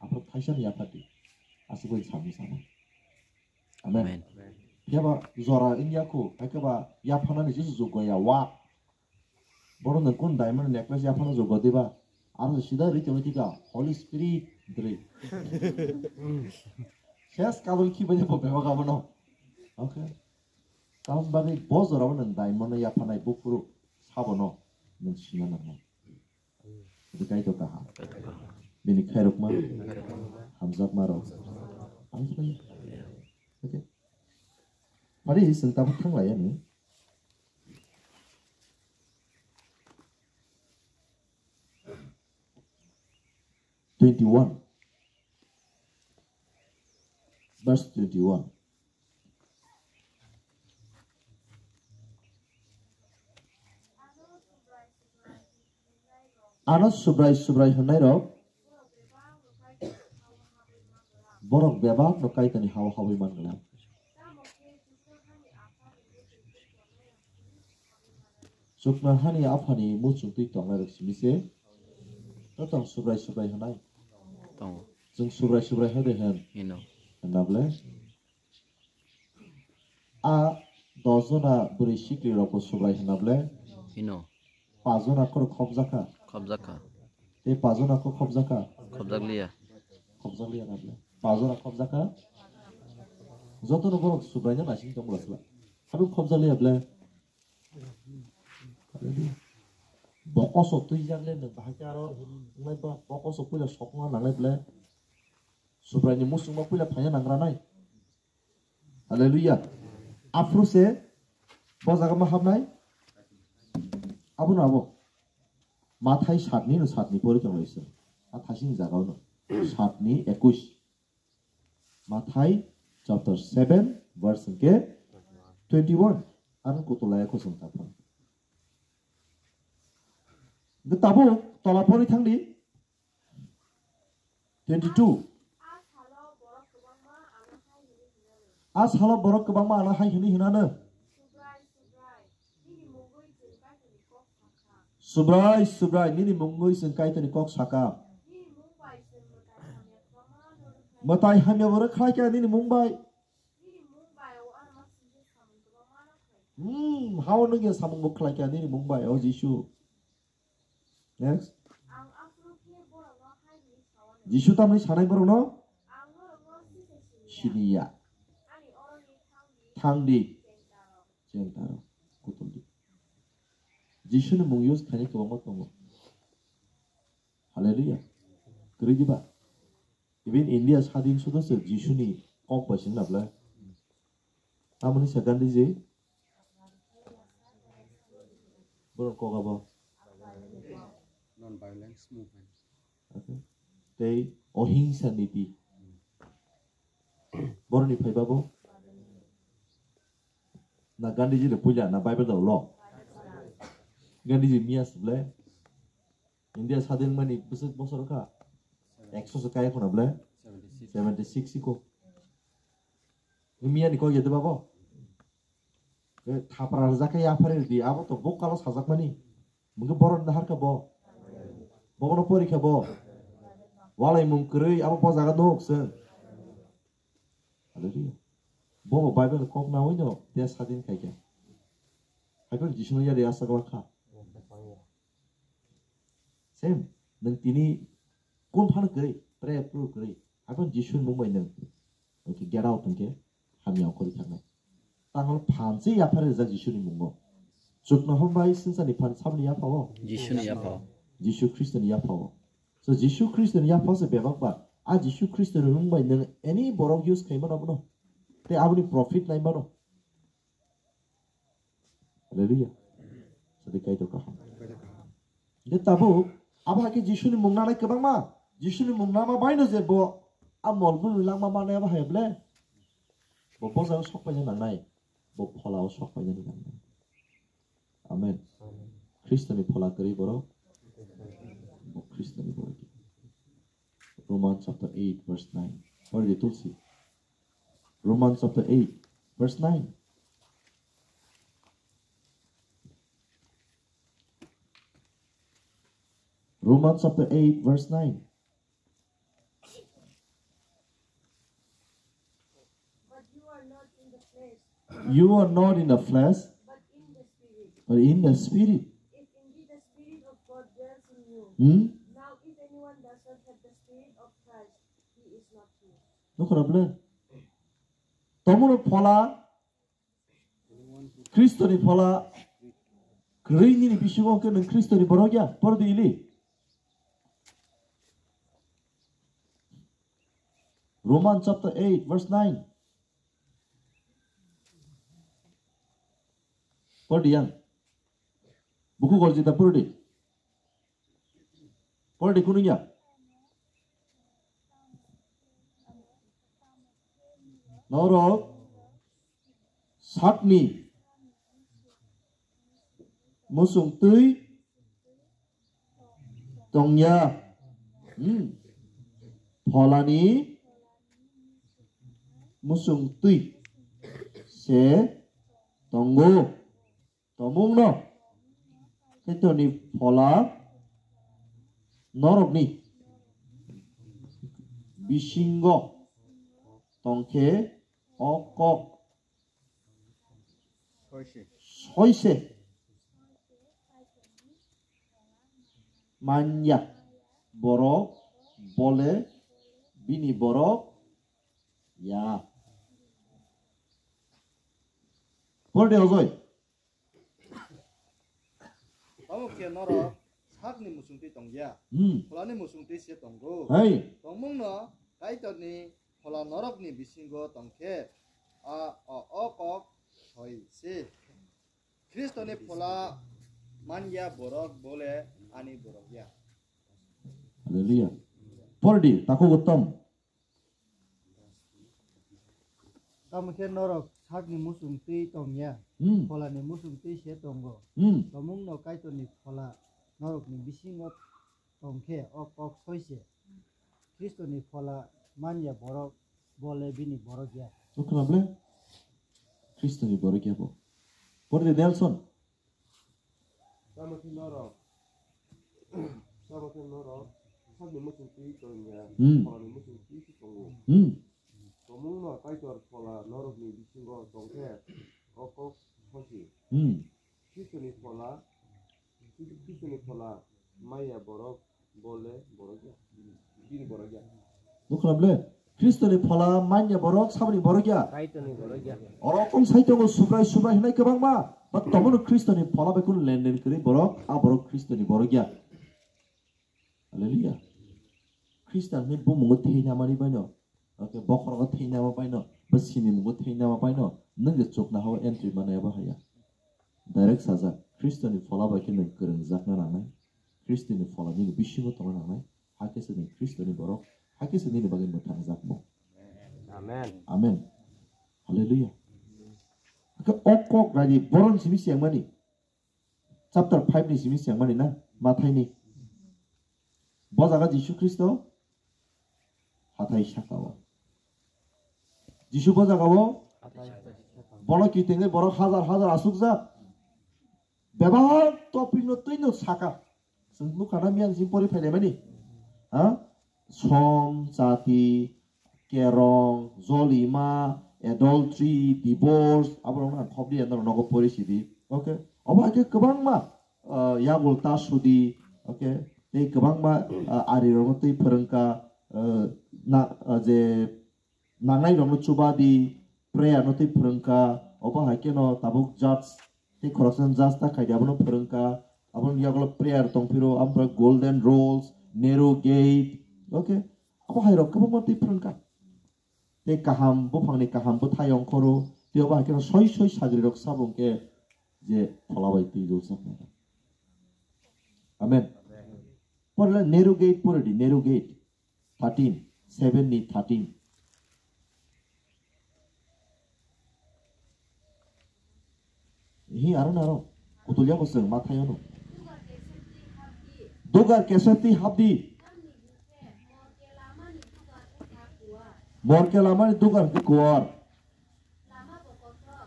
Aphuru thaisa ni yapha di. Aswk bai samung sana. Amen. Amen. Phiya ba jora wngya khu, hai khe ba yaphanani Jisu jugwa ya wa. Borok nwng kun diamond necklace yaphano jugwa diba? Aro sida ri tongwi thika Holy Spirit dri. Ses kabul ki bani bo bebak abono. Okay. Tam bagwi bo jora bo nwng diamond no yaphanai buphuru sabono nwng sina nangnai. Hwnkhe Kaitor kaham. Bini khairokma, hamjakma rok. Ang sai. Okay. Phari chwng tabuk thanglai ani. Twenty-one. Verse twenty-one. Ano Subrai Subrai hwnnairok borok bebakno Kaitorni ha-o habwi man glak. Chuknohani aphani muchungtwi tongnairok simi se. Totong Subrai Subrai hwnai. Tongo. Chwng Subrai Subrai hwnde hwn. Hino. Hwnna ble. A dos jona bwrwi sikli rokbo Subrai hwnna ble. Hino. Pajona khoro khobjakha. Khobjakha. Tei pajona kho khobjakha. Khobjakliya. Khobjakliya na ble. Pajona khobjakha. Jotono borok Subraina naising tong bwla sla. Habo khobjakliya ble. Bo koso twijak le nwng bahai khe aro wngnai ba, bo koso puila sokma nangnai ble. Subraini muchungma puila phaina nangranai. Hallelujah. Aphuru se bo jaga ma habnai. Abono abo. Mathai satni no satni pori tong laisa. A thasing jaga no. Satni ekush. Mathai chapter seven verse hwnkhe twenty-one. Ang kutulaya khosong taphan. Tabuk tola pori thangdi. Twenty-two. A salo borok kwbangma ano hai hwnwi hwnano. Subrai, Subrai, nini mungwi chwng Kaitorni kok saka. Mwtai hamya borok khlai kha nini mung bai. Hmm, hao nungya samung bo khlai kha nini mung bai, o Jisu. Next. Jisu tamni sanai borok no siniya. Thangdi. Cheng taro. Kutuldi. Jisu ni mung use khaini kwbangma tongo. Hallelujah. Kwrwi diba? Even India sadin sudo se Jisu ni kok bai sing nabla. Tamoni sa Gandhiji. Borok kok abo. Non-violence movement. Okay. Tei ohingsa niti. Boroni phai babo. Na Gandhiji de puila na Bible da ulo. Gandhiji miya sible. India sadin mani bwswk bosor kha. Ekso se kaya khuna ble. Seventy six iko. Miya ni kok yede babo. Thapra rwjak khe yaphari rwdi, abo to bokalo sajakmani. Mungkhe boron naharkha bo. Bobono porikha bo. Walai mung kwrwi abo bo jaga nuk chwng. Hallelujah. Bobo Bible kok nawi no dia sadin khaikha. Haiphano Jisuno yari asakla kha. Same. Nwng tini kun phano kwrwi, pray approve kwrwi. Haiphano Jisuni mung bai nwng. Hwnkhe get out hwnkhe hamya ongkhorwi thangkha. Tangol phan se yaphar rijak Jisuni mungo. Chuknohor bai swngcharni phan saboni yaphao? Jisuni yaphao. Jisu Khristoni yaphao. So Jisu Khristoni yaphao se bebak ba. A Jisu Khristoni mung bai nwng any borok use khaimano abono. Tei aboni profit naimano. Hallelujah. Sadi Kaitor kaham. Hwnkhe tabuk abo hai khe Jisuni mung nanai kwbangma. Jisuni mung nama baino je bo a mol bwrwi langma manai abo hai ble. Bo bojaro sok paina nangnai. Bo pholao sok paina nangnai. Amen. Khristoni phola kwrwi borok. Bo Khristoni borok. Romans chapter eight verse nine. Pori di Tulsi. Romans chapter eight, verse nine. Romans chapter eight, verse nine. But you are not in the flesh. You are not in the flesh, but in the Spirit. But in the Spirit. If indeed the Spirit of God dwells in you. Hmm? Now, if anyone does not have the Spirit of Christ, he is not his. Nukho na ble? Tomono phola, Khristoni phola, kwrwi nini bisingo khe nwng Khristoni borok ya? Pori di ili. Romans chapter eight, verse nine. Pori di yang. Buku Goljita pori di. Pori di kuning ya. Norok sakni musung twi tongya. Hmm. Pholani musung twi se tongo. Tomungno Kaitorni phola norokni bisingo tongkhe o kok soise. manya borok bole bini borok ya. Porde ojoi. Tamo khe norok sakni muchungtwi tongya. Hmm. Pholani muchungtwi se tongo. Hai. Tongmungno Kaitorni phola norokni bisingo tongkhe a, o, o kok soi se. Khristoni phola manya borok bole ani borok ya. Hallelujah. Pordi, takhuk uttom. Tamo khe norok sakni muchungtwi tongya, hmm, pholani muchungtwi se tongo. Hmm. Tongmungno Kaitorni phola norokni bisingo tongkhe o kok soi se. Khristoni phola manya borok bole bini borok ya. Nukho na ble? Khristoni borok ya bo. Pordi Nelson. Tamo khe norok, tamo khe norok sakni muchungtwi tongya, hmm, pholani muchungtwi se tongo. Hmm. Tongmungno Kaitor phola norokni bisingo tongkhe o kok soi se. Hmm. Khristoni phola, Khristoni phola manya borok bole borok ya. Bini borok ya. Nukho na ble? Khristoni phola manya borok saboni borok ya. Kaitorni borok ya. Oro kung sai tongo Subrai, Subrai hinai kwbangma. But tomono Khristoni phola bai kunu lenden kwrwi borok, a borok Khristoni borok ya. Hallelujah. Khristan ni bumungo thwi namani baino. Okay, bokhorogo thwi nama baino. Ba sini mungo thwi nama baino. Nang je chukna hao entry manaya bahaya. Direct sajak. Khristoni phola bai khe nwng kwrwngjakna nangnai. Khristoni phola nini bisingo tongna nangnai. Hakhe se nwng Khristoni borok. Hakhe se nini bagwi mwthang jakmo. Amen. Amen. Hallelujah. Hakhe o kok rani boron simi siyang mani. Chapter five ni simi siyang mani na, Mathai ni. Bo jaga Jisu Khristo hathai saka o. Jisu bo jaga o bono kitingwi borok hajar hajar asukjak. Bebak topic no twi no saka. Chwng nukha na miyang jing pori phailai mani. Ha? Som, jati, kerong, jolima, adultery, divorce, aborok ang khobli ang nogo pori sidi. Okay. Obo hai khe kwbangma, ah, yagul ta sudi. Okay. Tei kwbangma, ah, ari rokno twi phwrwngkha, ah, na, ah, je nangnai rokno chuba di, prayer no tei phwrwngkha, obo hai kheno tabuk judge tei khoroksa judge ta khaidi abono phwrwngkha, aboni yagulo prayer tongphiro, ampra golden rules, narrow gate, okay, abo hai rok kwbangma tei phwrwngkha. Tei kaham buphangni kaham bwthai ongkhoro, tei obo hai kheno soi soi sagri rok sabo hwnkhe je phola bai twi rwchapnai. Amen. Porle narrow gate pore di, narrow gate. Thirteen, seven ni thirteen. Hi, aro na aro. Kutulia ko seng, Mathai ano. Dugar kesep twi hapdi. Morke lamani dugar ke kuar.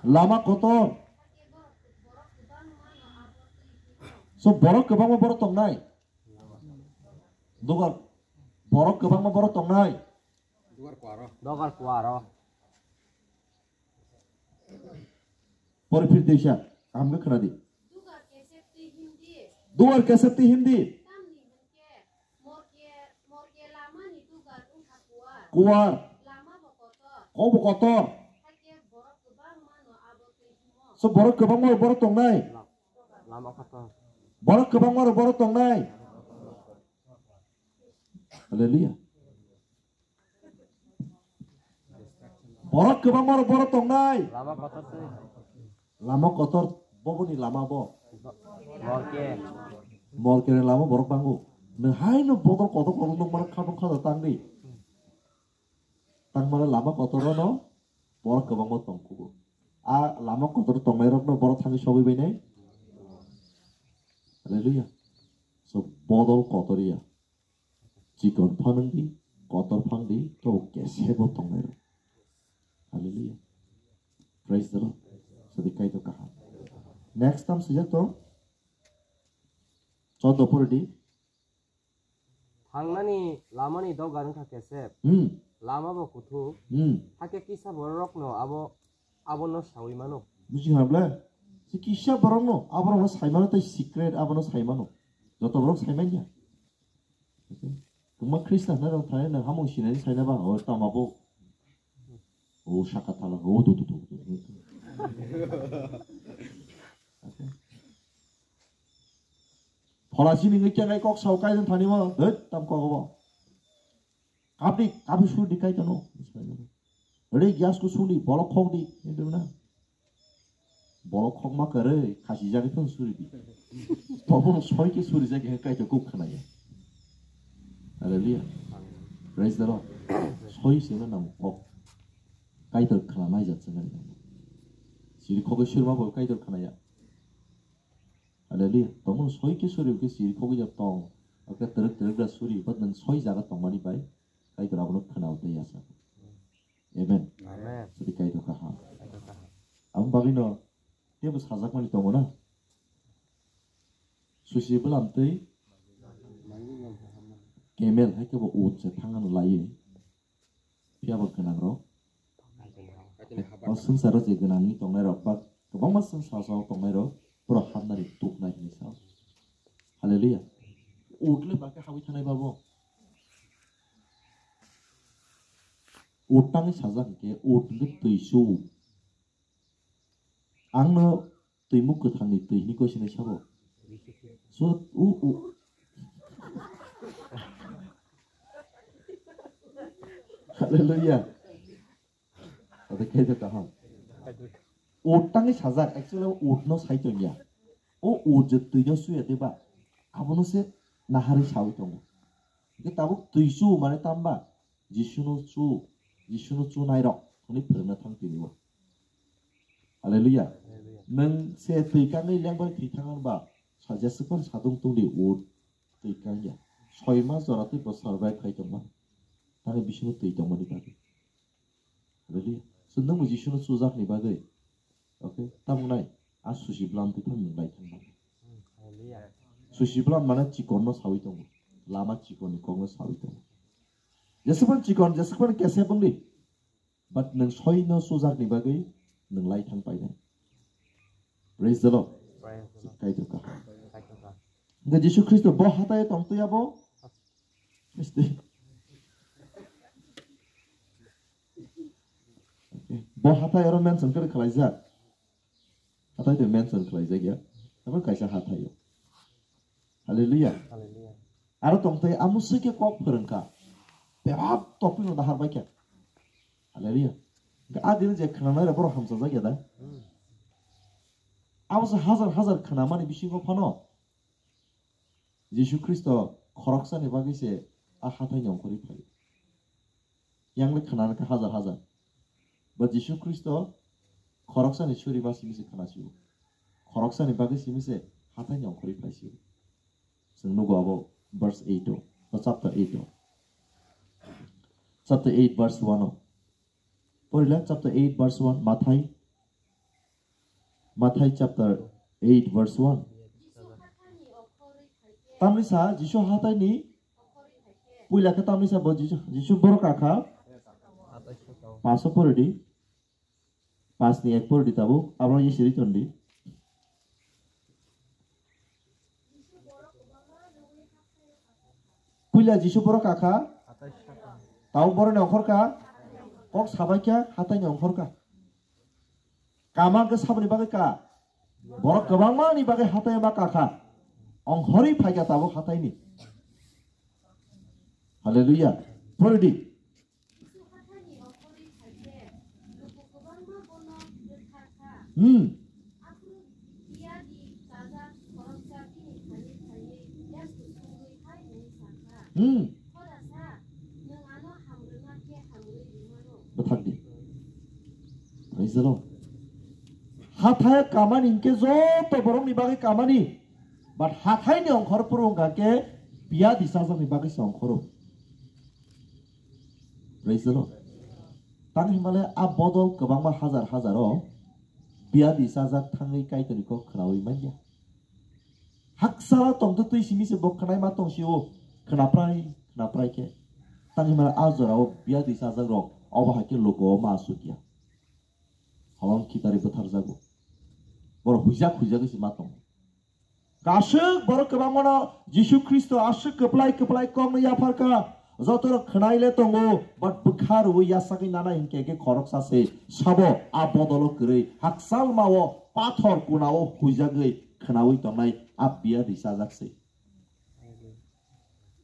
Lama kotor. So borok kwbangma borok tongnai. Dugar borok kwbangma borok tongnai. Dugar kuaro. Dugar kuaro. Pore phir teisa, kaham khe khna di. Dugar kesep twi himdi. Dugar kesep twi himdi. Tamni hwnkhe morke, morke lamani dugar wngkha kuar. Kuar. Lama bo kotor. Kok bo kotor. Hakhe borok kwbangma no abo twi himo. So borok kwbangma borok tongnai. Lama kotor. Borok kwbangma borok tongnai. Hallelujah. Borok kwbangma borok tongnai. Lama kotor se. Lama kotor boboni lama bo. Morke. Morke ni lama borok bango. Nwng hai no bodol kotor kotor nung mana khatong khatong tangdi. Tangmani lama kotor no borok kwbangma tongkugo. A lama kotor tongnai rok no borok thangwi sogwi bainai. Hallelujah. So bodol kotor ya. Chikon phanangdi, kotor phangdi, to kesebo tongnai rok. Hallelujah. Praise the Lord. Sadi Kaitor kaham. Next time sijak to. Choddo pore di. Thangnani lamani dogar wngkha kesep. Hmm. Lama bo kuthuk. Hmm. Hakhe kisa bororokno abo, abono saui mano. Buji habla? Si kisa borokno, aborokno sai mano tei secret abono sai mano. Joto borok sai manya. Tuma Khristan hwnwi rok thani nang hamung sinani saina ba, o tama bo. O saka thala, o tu tu tu tu. Pholasi ni ngi kya ngai kok sao kai thani mo, dei tam kok bo. Kapni, kapni sur di kai tano. Re gas ko suni, bolok khok di, hindu na. Bolok khok ma kare, khasi jagi thon suri di. Tobo soi ke suri jagi hai kai to kuk khana ya. Hallelujah. Praise the Lord. Soi se na nang kok. Kai to khana nai jat se na. Siri khok sur ma bo kai to khana ya. Hallelujah. Tomo soi ke suri ke siri khok ya tong. Oke terek terek da suri, but nang soi jaga tong mani bai. Kaitor abono khwnao tei ya sa. Amen. Amen. Sadi Kaitor kaham. Kaitor kaham. Aboni bagwino tebo sajakmani tongo na. Susi bwlam tei camel hai kebo ut se thangano laiwi. Phiya bo gwnang rok. O swngcharo je gwnangwi tongnai rok ba kwbangma swngcharo tongnai rok borok hapnari tuknai hinwi sao. Hallelujah. Ut le ba khe habwi thangnai babo. Ut tangwi sajak hwnkhe ut hwnkhe twi su. Ang no twi muk kwthangni twi hwnwi koi sinai sabo. So, u, u. Hallelujah. Ate khe kaham. Ut tangwi sajak, actually ut no sai tongya. O ut je twi no suya de ba. Abono se nahari sawi tongo. Hwnkhe tabuk twi su mane tamba. Jisuno chu, Jisuno chu nairok hwnwi phwrwngna thang tini o. Hallelujah. Hallelujah. Nwng se twi kangwi lengbai thwi thang ba, sa jeswk phano sadung tongdi ut twi kangya. Soi mas jora twi bo survive khai tongma. Tani bisingo twi tongmani bagwi. Hallelujah. So nwng bo Jisuno chujakni bagwi. Okay, tamo nai, a susi bwlam twi thang nwng lai thang nang. Hallelujah. Susi bwlam mane chikon no sawi tongo. Lama chikon ni kok no sawi tongo. Jesukmani chikon, jesukmani kesep wngdi. But nwng soi no sujak ni bagwi nwng lai thang painai. Praise the Lord. Praise the Lord. Kaitor kaham. Kaitor kaham. Hwnkhe Jisu Khristo bo hatai tong twi abo. Bo hatai oro mention khe khlaijak. Hatai de mention khlaijak ya. Abo kaisa hatai o. Hallelujah. Hallelujah. Aro tong tei amo swi khe kok phwrwngkha. Bebak topic no dahar bai khe. Hallelujah. Hwnkhe a dini je khwnanai rok borok hamsajak ya da. Hmm. Abo se hajar hajar khwnamani bisingo phano Jisu Khristo khoroksani bagwi se a hathai ni ongkhorwi phaio. Yang le khwnanai kha hajar hajar. Ba Jisu Khristo khoroksani suri ma simi se khwnasio. Khoroksani bagwi simi se hathai ni ongkhorwi phaisio. Chwng nugo abo verse eight o, ba chapter eight o. Chapter eight verse one o. Porila chapter eight verse one, Mathai. Mathai chapter eight verse one. Tamni sa Jisu hathai ni puila khe tamni sa bo Jisu, Jisu borok kakha. Paso pori di. Pas ni ek pori di tabuk, abo ye siri ton di. Puila Jisu borok kakha. Tau borok ni ongkhor ka. Kok sabai kha, hatai ni ongkhor ka. Kama khe saboni bagwi ka. Borok kwbangma ni bagwi hatai ma kakha. Ongkhorwi phaikha tabuk hatai ni. Hallelujah. Pori di. Hmm. Hmm. Bwthak di. Praise the Lord. Hathai kamani hinkhe joto borokni bagwi kamani. But hathai ni ongkhor phuru wngkha khe biyadi chajakni bagwi se ongkhoro. Praise the Lord. Tang hinmale a bodol kwbangma hajar hajar o biyadi chajak thangwi Kaitorni kok khnaui manya. Haksa tongtwtwi simi se bo khwnai ma tong sio, khwnaprai, khwnaprai khe. Tang hinmale a jora o biyadi chajak rok obo hai khe luku o ma asuk ya. Holong khitari bwtharjago. Borok huijak huijagwi se ma tongo. Kasuk borok kwbangmano Jisu Khristo aswk kwplai kwplai kokno yapharkha. Joto rok khwnai le tongo, but bwkha rwui yasagwi nanai hinkhe, hinkhe khoroksa se sabo a bodolo kwrwi hakchalmao pathor kunao huijagwi khwnaui tongnai a biyadi chajak se.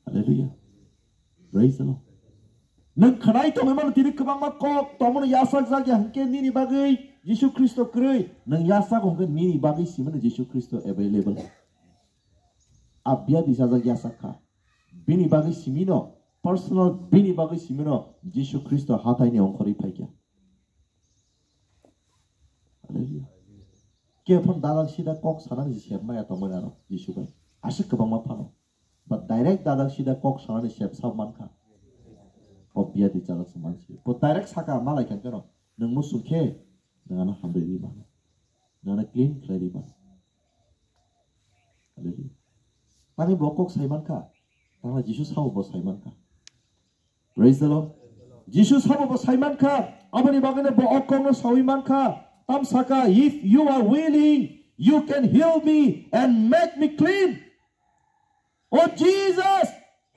Hallelujah. Praise the Lord. Nwng khwnai tongwi mano tini kwbangma kok tongmano yasakjak ya hinkhe nini bagwi Jisu Khristo kwrwi. Nwng yasak hinkhe nini bagwi simano Jisu Khristo available. A biyadi chajak yasak kha. Bini bagwi simino, personal bini bagwi simino Jisu Khristo hataini ongkhorwi phaikha. Hallelujah. Khe phano dadak sida kok sanani sep maya tongmani aro Jisu bai. Aswk kwbangma phano. But direct dadak sida kok sanani sep sa mankha. O biyadi chajak se mansi. Bo direct saka malai kha keno. Nwng muchung khe, nwng ano hamrwi rima. Nwng ano clean khlai rima. Hallelujah. Tangwi bo kok sai mankha. Tangla Jisu sabo bo sai mankha. Praise the Lord. Jisu sabo bo sai mankha. Aboni bagwino bo o kokno saui mankha. Tam saka, "If you are willing, you can heal me and make me clean." Oh Jesus,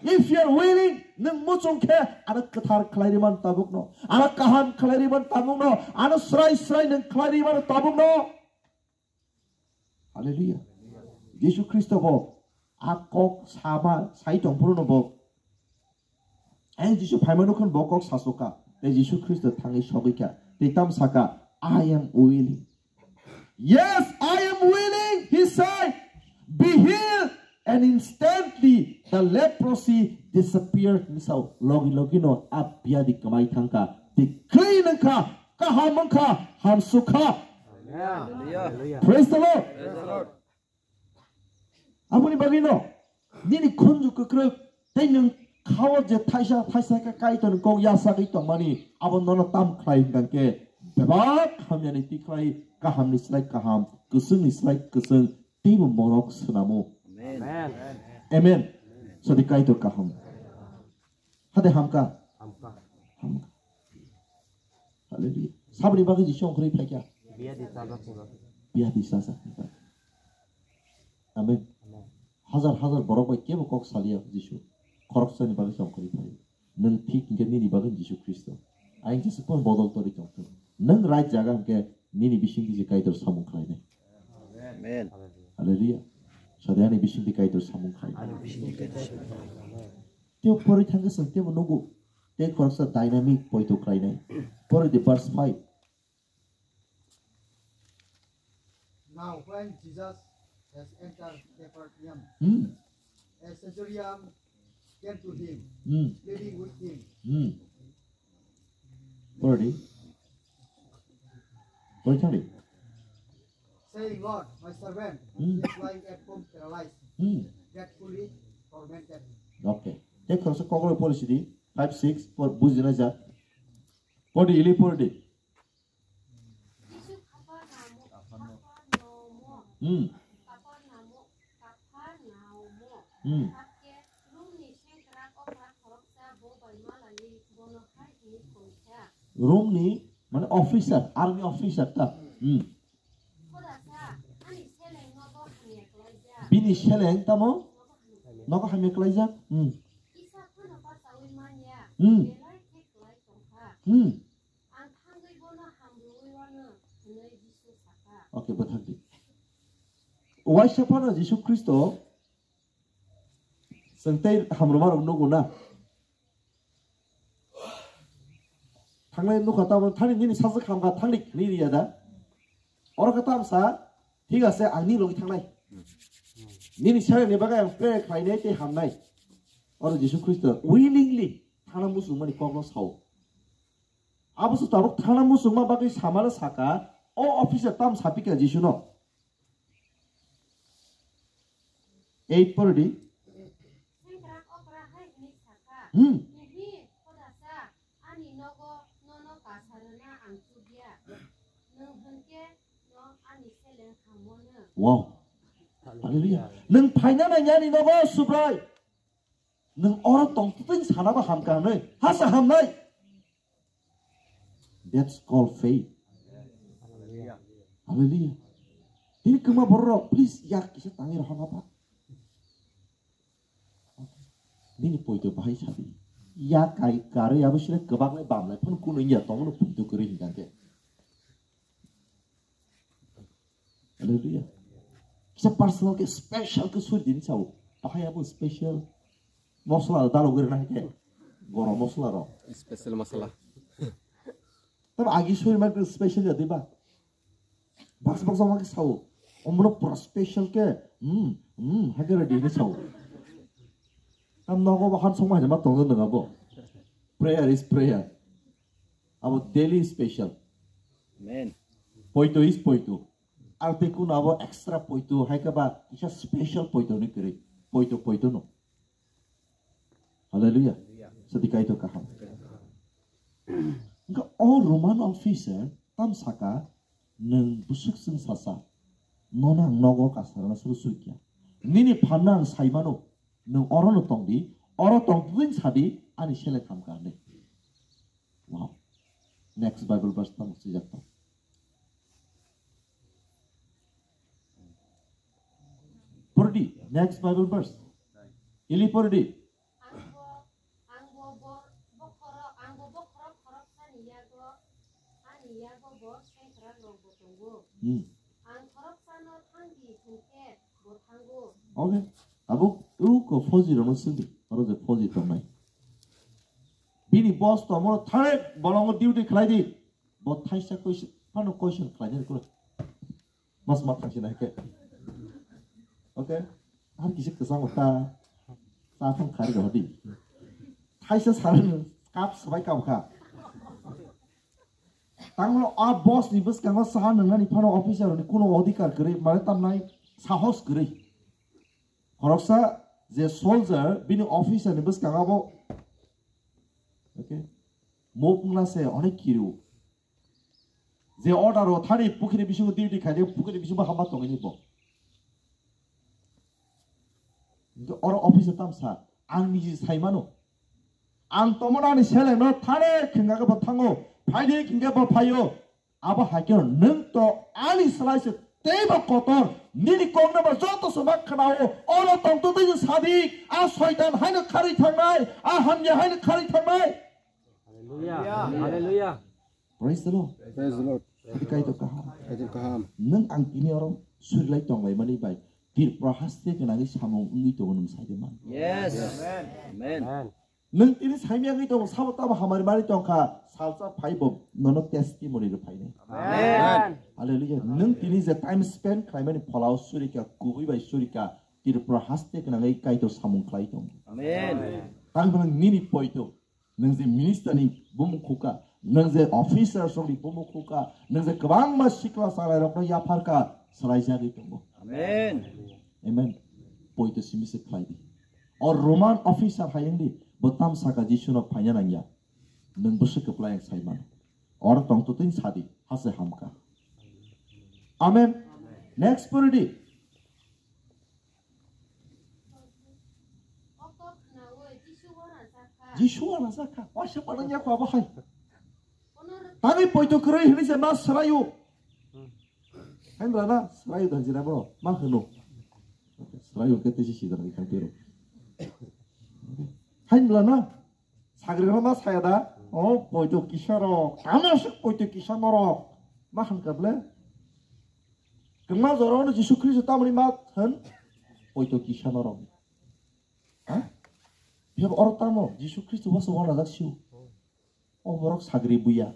if you are willing, nwng muchung khe ano kwthar khlai rima tabukno, ano kaham khlai rima tabukno, ano srai srai nwng khlai rima tabukno. Hallelujah. Jisu Khristo bo a kok sama sai tong phuru no bo. Ang Jisu phaima nukhan bo kok sasoka. Tei Jisu Khristo thangwi sogwi kha. Tei tam saka, "I am willing." "Yes, I am willing," he said. "Be healed." And instantly the leprosy disappeared. Misao logi logi no a biyadi kwmai thangkha. Tei kwrwi nangkha. Kaham wngkha, hamsukha. Hallelujah. Praise the Lord. Praise the Lord. Aboni bagwino nini khunju kwkrwk tei nwng khao je thaisa thaisa khe Kaitorni kok yasagwi tongmani abo nono tam khlai hwnkhe bebak hamyani tikhlai kahamni slai kaham, kwchwngni slai kwchwng teibo morok swnamo. Amen. Amen. Sadi Kaitor kaham. Hade hamka. Hamka. Hamka. Hallelujah. Saboni bagwi Jisu ongkhorwi phaikha. Biyadi chajak ni bagwi. Biyadi chajak ni bagwi. Amen. Amen. Hajar hajar borok bai kebo kok saliya Jisu. Khoroksani bagwi se ongkhorwi phaio. Nwng thik hinkhe nini bagwi Jisu Khristo. Aing jesa kono bodol torwi tongthung. Nwng right jaga hinkhe nini bisingtwi se Kaitor samung khlainai. Amen. Hallelujah. Sadi ani bisingtwi Kaitor samung khlainai. Ani bisingtwi Kaitor samung khlainai. Tei porwi thangkhe chwng teibo nugo. Tei khoroksa dynamic poito khlainai. Porwi di verse five. Now when Jesus has entered Capernaum, Hmm. a centurion came to him, Hmm. pleading with him, Hmm. Porwi di. Porwi thangdi. Saying, "Lord, my servant Hmm. is lying at home paralyzed, Hmm. dreadfully tormented." Okay. Tei khoroksa kokrok porwi sidi. Five, six, por-, bujina jak. Porwi ili porwi di. Hmm. Hmm. Romni, mane, officer, army officer ta. Hmm. Bini seleng tamo? Nogo hamya khlaijak. Hmm. Hmm. Hmm. Ang thangwi bono hamrwui wano, hwnwi Jisu sakha. Okay, bwthak di. Waisa phano Jisu Khristo chwng tei hamrwma rok nugo na. Thangnai nukha tamo thani nini sajwk hamkha thangdi nini ya da. Oro khe tamsa, thik ase, ang nini logi thangnai. Nini selengni bagwi ang pray khlainai tei hamnai. Oro Jisu Khristo willingly thana muchungmani kokno sao. Abo se tabuk thana muchungma bagwi samano saka, o officer tam sapikha Jisuno. Eight pordi. Sengkrak okra hai hwnwi sakha, Hmm. Nini khodasa, ani nogo nono kasarwna ang chukya. Nwng hwnkhe no ani seleng hamono. Wow. Hallelujah. Nwng phaina nangya ani nogo, Subrai. Nwng oro tongtwtwng sanaba hamkha hwnwi. Hasa hamnai. That's called faith. Hallelujah. Tini kwma borok rok, please, yak kisa tangwi rohorna ba. Nini poito bahai sadi. Yak kai karwi abo sini kwbak lai bam lai phano kuno ya tongno poito kwrwi hinkha khe. Hallelujah. Kisa personal khe special khe suri din sao. Bahai abo special. Mosla dalo gori na khe. Gorom mosla ro. Special masala. Tamo agi suri ma special ya diba. Baksa baksa ma khe sao. Omro pura special khe. Hmm, hmm, hake ready ni sao. Tam nogo bahan songma hajama tongdo nang abo. Prayer is prayer. Abo daily special. Amen. Poito is poito. Ang tei kuno abo extra poito, hai khe ba kisa special poito ni kwrwi. Poito, poito no. Hallelujah. Sadi Kaitor kaham. Engka o Roman officer tam saka, "Nwng bwswk chwng sasa, nono ang nogo kasarana suru sukya. Nini phanno ang saimano, nwng orono tongdi, oro tongtwtwing sadi, ani seleng hamka hinwi." Wow. Next Bible verse tamo swijak tong. Pordi, next Bible verse. Ili pordi. Ang bo, ang bo bor-, bokhorok, ang bo bokhorok khoroksani yago, ani yago bo sengkrak rok bo tongo. Hmm. Ang khoroksano thangdi hwnkhe bo thango. Okay. Abo uko fauji rokno swngdi. Oro je fauji tongnai. Bini boss to mo thare bolongo duty khlai di. Bo thaisa question, phano question khlai di ko. Mas ma thangsi na ke. Okay. Ar kisi kwchang ta. Ta thang khari rodi. Thaisa saran kap sabai kap kha. Tanglo a boss ni bwskango saha nwngnani phano officer ni kuno odhikar kwrwi, mane tamnai sahos kwrwi. Khoroksa je soldier bini officer ni bwskango abo, okay, mok wngna se onek kiru. Je order o thani pukhiri bisingo duty khaide pukhiri bisingo hama tongini bo. Oro officer tamsa ang niji saimano. Ang tomon ani selengno thane khengkake bo thango, phaidi khengke bo phaio. Abo hai khe nwng to ani slai se teibo kotor, nini kokno bo joto se ma khnao, oro tongtwtwi sadi, a soitan haino kharwi thangnai, a hamya haino kharwi thangnai. Hallelujah. Hallelujah. Praise the Lord. Praise the Lord. Sadi Kaitor kaham. Kaitor kaham. Nwng ang tini oro surilai tonglaimani bai Tripura haste gwnangwi samung wngwi tongo nwng saide man. Yes. Amen. Amen. Nwng tini saimya wngwi tongo, sabo tamo hamari mani tongkha, salsa phaibo nono testimony rw phainai. Amen. Hallelujah. Nwng tini je time spend khlaimani pholao surika, kubui bai surika, Tripura haste gwnangwi Kaitor samung khlai tongo. Amen. Tang phano nini poito, nwng je minister ni bumung khuka, nwng je officer songni bumung khuka, nwng je kwbangma sikla salai rokno yapharka, salai jagwi tongo. Amen. Amen. Poito simi se khlai di. O Roman officer hayung di, bo tam saka Jisu no phaina nangya. Nwng bwswk kwplai ang sai mano. Oro tong twtwing sadi, hase hamka. Amen. Next pori di. Jisu wana jakha. Waisa panang yakho abo hai. Tani poito kwrwi hini se ma srayu. Hai mla na srayu dan jira bro. Ma hwno. Srayu ke tesi sidar ni kan pero. Hai mla na. Sagri ma saya da. Oh, poito kisa ro. Kana se poito kisa norok. Ma han kable. Kengma jora no Jisu Kristo tamni ma hwn. Poito kisa norok. Ha? Phiya oro tamo Jisu Kristo waso wana jak siu. O borok sagri buya.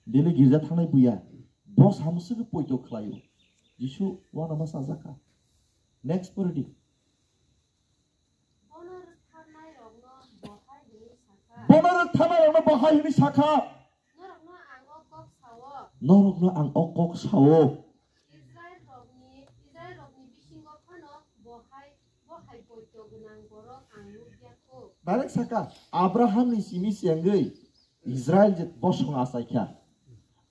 Daily girja thangnai buya. Bo samswkhe poito khlaio. Jisu wana ma sajaka. Next pori di. Bono rwktharnairokno bo hai hwnwi sakha. Bono rwktharnairokno bo hai hwnwi sakha. Norokno ang o kok sao. Norokno ang o kok sao. Israilrokni, Israilrokni bisingo phano bo hai, bo hai poito gwnang borok ang nukya kho. Direct saka, Abrahamni simi se wngwi Israil je bosong achaikha.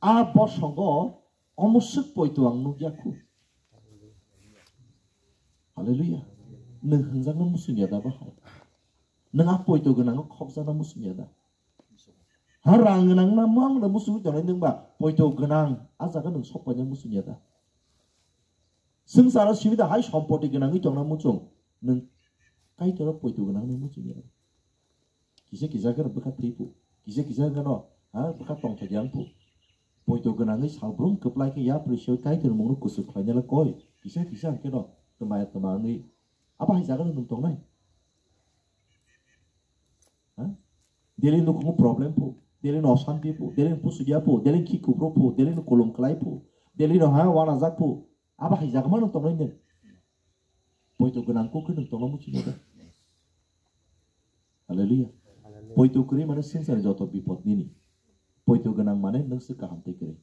A bosongo omo swk poito ang nukya kho. Hallelujah. Nwng hwnjakno muchungya da bahai? Nwng a poito gwnango khokjakno muchungya da? Ha rang gwnang na mang da muchungwi tongnai nwng ba poito gwnang a jaga nwng sok paina muchungya da? Swngcharo simi da hai sompoti gwnangwi tongna muchung. Nwng Kaitorno poito gwnangno muchung ya. Kisa kisa kheno bwkha thwipu. Kisa kisa kheno, ha, bwkha tongthok yang pu. Poito gwnangwi salbrum kwplai khe yapri soi Kaitor mungno kuchuk khlainala koi. Kisa kisa kheno twmaya twma wngwi. Abo hai jaga nwng tongnai. Ha? Daily nukhungo problem pu, daily no osanti pu, daily no pusugya pu, daily no khikupro pu, daily no kolom kwlai pu, daily no ha wanajak pu. Abo hai jaga mano tongnai nwng. Poito gwnang kok khe nwng tongna muchung ya da. Hallelujah. Hallelujah. Poito kwrwi mane swngcharni joto bipod nini. Poito gwnang mane nwng se kaham tei kwrwi.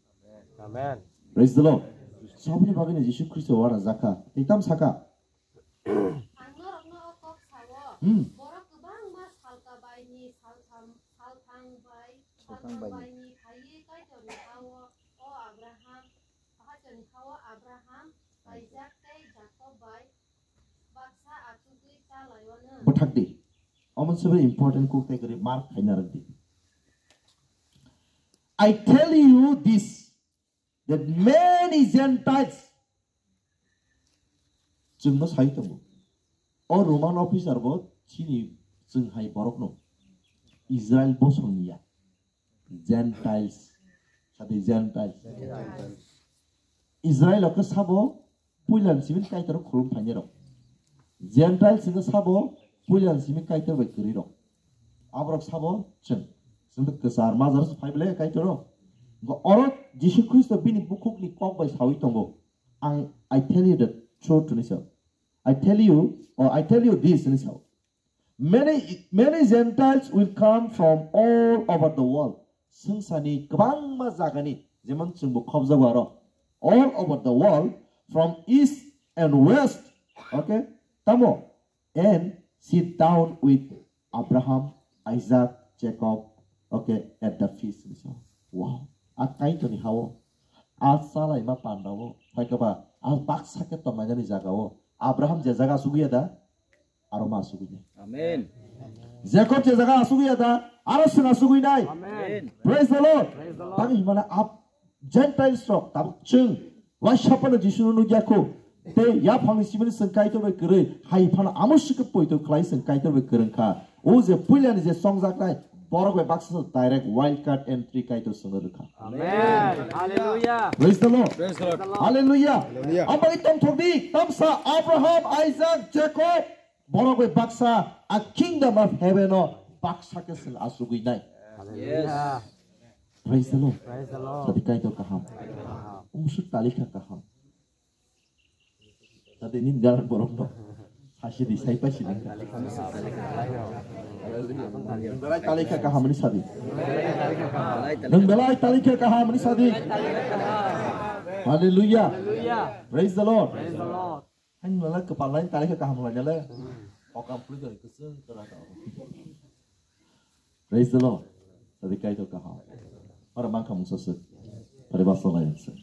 Amen. Praise the Lord. Saboni bagwi no Jisu Khristo wana jakha. Tei tam saka. Ang norokno o kok sao. Hmm. Borok kwbangma salka baini, saltham, salthang bai, salthang baini phaiwi Kaitorni ha-o, o Abraham, Kaitorni ha-o Abraham, Isaac tei Jakob bai baksa achugwi chalaio nwng. Bwthak di. Omo se important kok tei kwrwi mark khaina rwk di. I tell you this, that many Gentiles, chwngno sai tongo. O Roman officer bo chini chwng hai borokno Israel bosong ya. Gentiles. Sadi Gentiles. Israel o khe sabo puilan simi Kaitor khulum phainai rok. Gentiles hwnkhe sabo puilan simi Kaitor bai kwrwi rok. Aborok sabo chwng. Chwng kwchar majra phai bele Kaitor rok. Oro Jisu Khristo bini bukhukni kok bai sawi tongo. Ang, I tell you the truth hwnwi sao. I tell you, or I tell you this hwnwi sao. Many, many Gentiles will come from all over the world. Swngcharni kwbangma jagani, jemon chwngbo khobjago aro. All over the world, from east and west. Okay? Tamo? And sit down with Abraham, Isaac, Jacob, okay, at the feast. Wow. A Kaitorni ha-o, a chalaima pandao, phaikaba, a baksa khe tongnainani jagao, Abraham je jaga asugwi ya da, aro ma asugwi nai. Amen. Jacob je jaga asugwi ya da, aro chwng asugwi nai. Amen. Praise the Lord. Praise the Lord. Tamo himala a Gentiles rok tabuk chwng waisa phano Jisu no nukya kho. Tei yaphangni simi chwng Kaitor bai kwrwi, hai phano amo sikhe poito khlai chwng Kaitor bai kwrwng kha. O je puilani je chongjaknai borok bai baksa direct wild card entry Kaitor chwngno rwkha. Amen. Hallelujah. Praise the Lord. Praise the Lord. Hallelujah. Hallelujah. Ambai tongthok di tamsa Abraham, Isaac, Jacob, borok bai baksa a kingdom of heaven o baksa khe chwng asugwi nai. Hallelujah. Praise the Lord. Praise the Lord. Sadi Kaitor kaham. Wow. Umsuk talikha kaham. Sadi nin garan borok no. Sasi di sai pasi nin. Nang belai talikha kaham ni sadi. Nang belai talikha kaham ni sadi. Hallelujah. Hallelujah. Praise the Lord. Praise the Lord. Ang nala kepala ni talikha kaham lagi le. Okam puli dari kesel kerana. Praise the Lord. Sadi Kaitor kaham. Ora mangkha mungsa sek. Pari basa layan sek.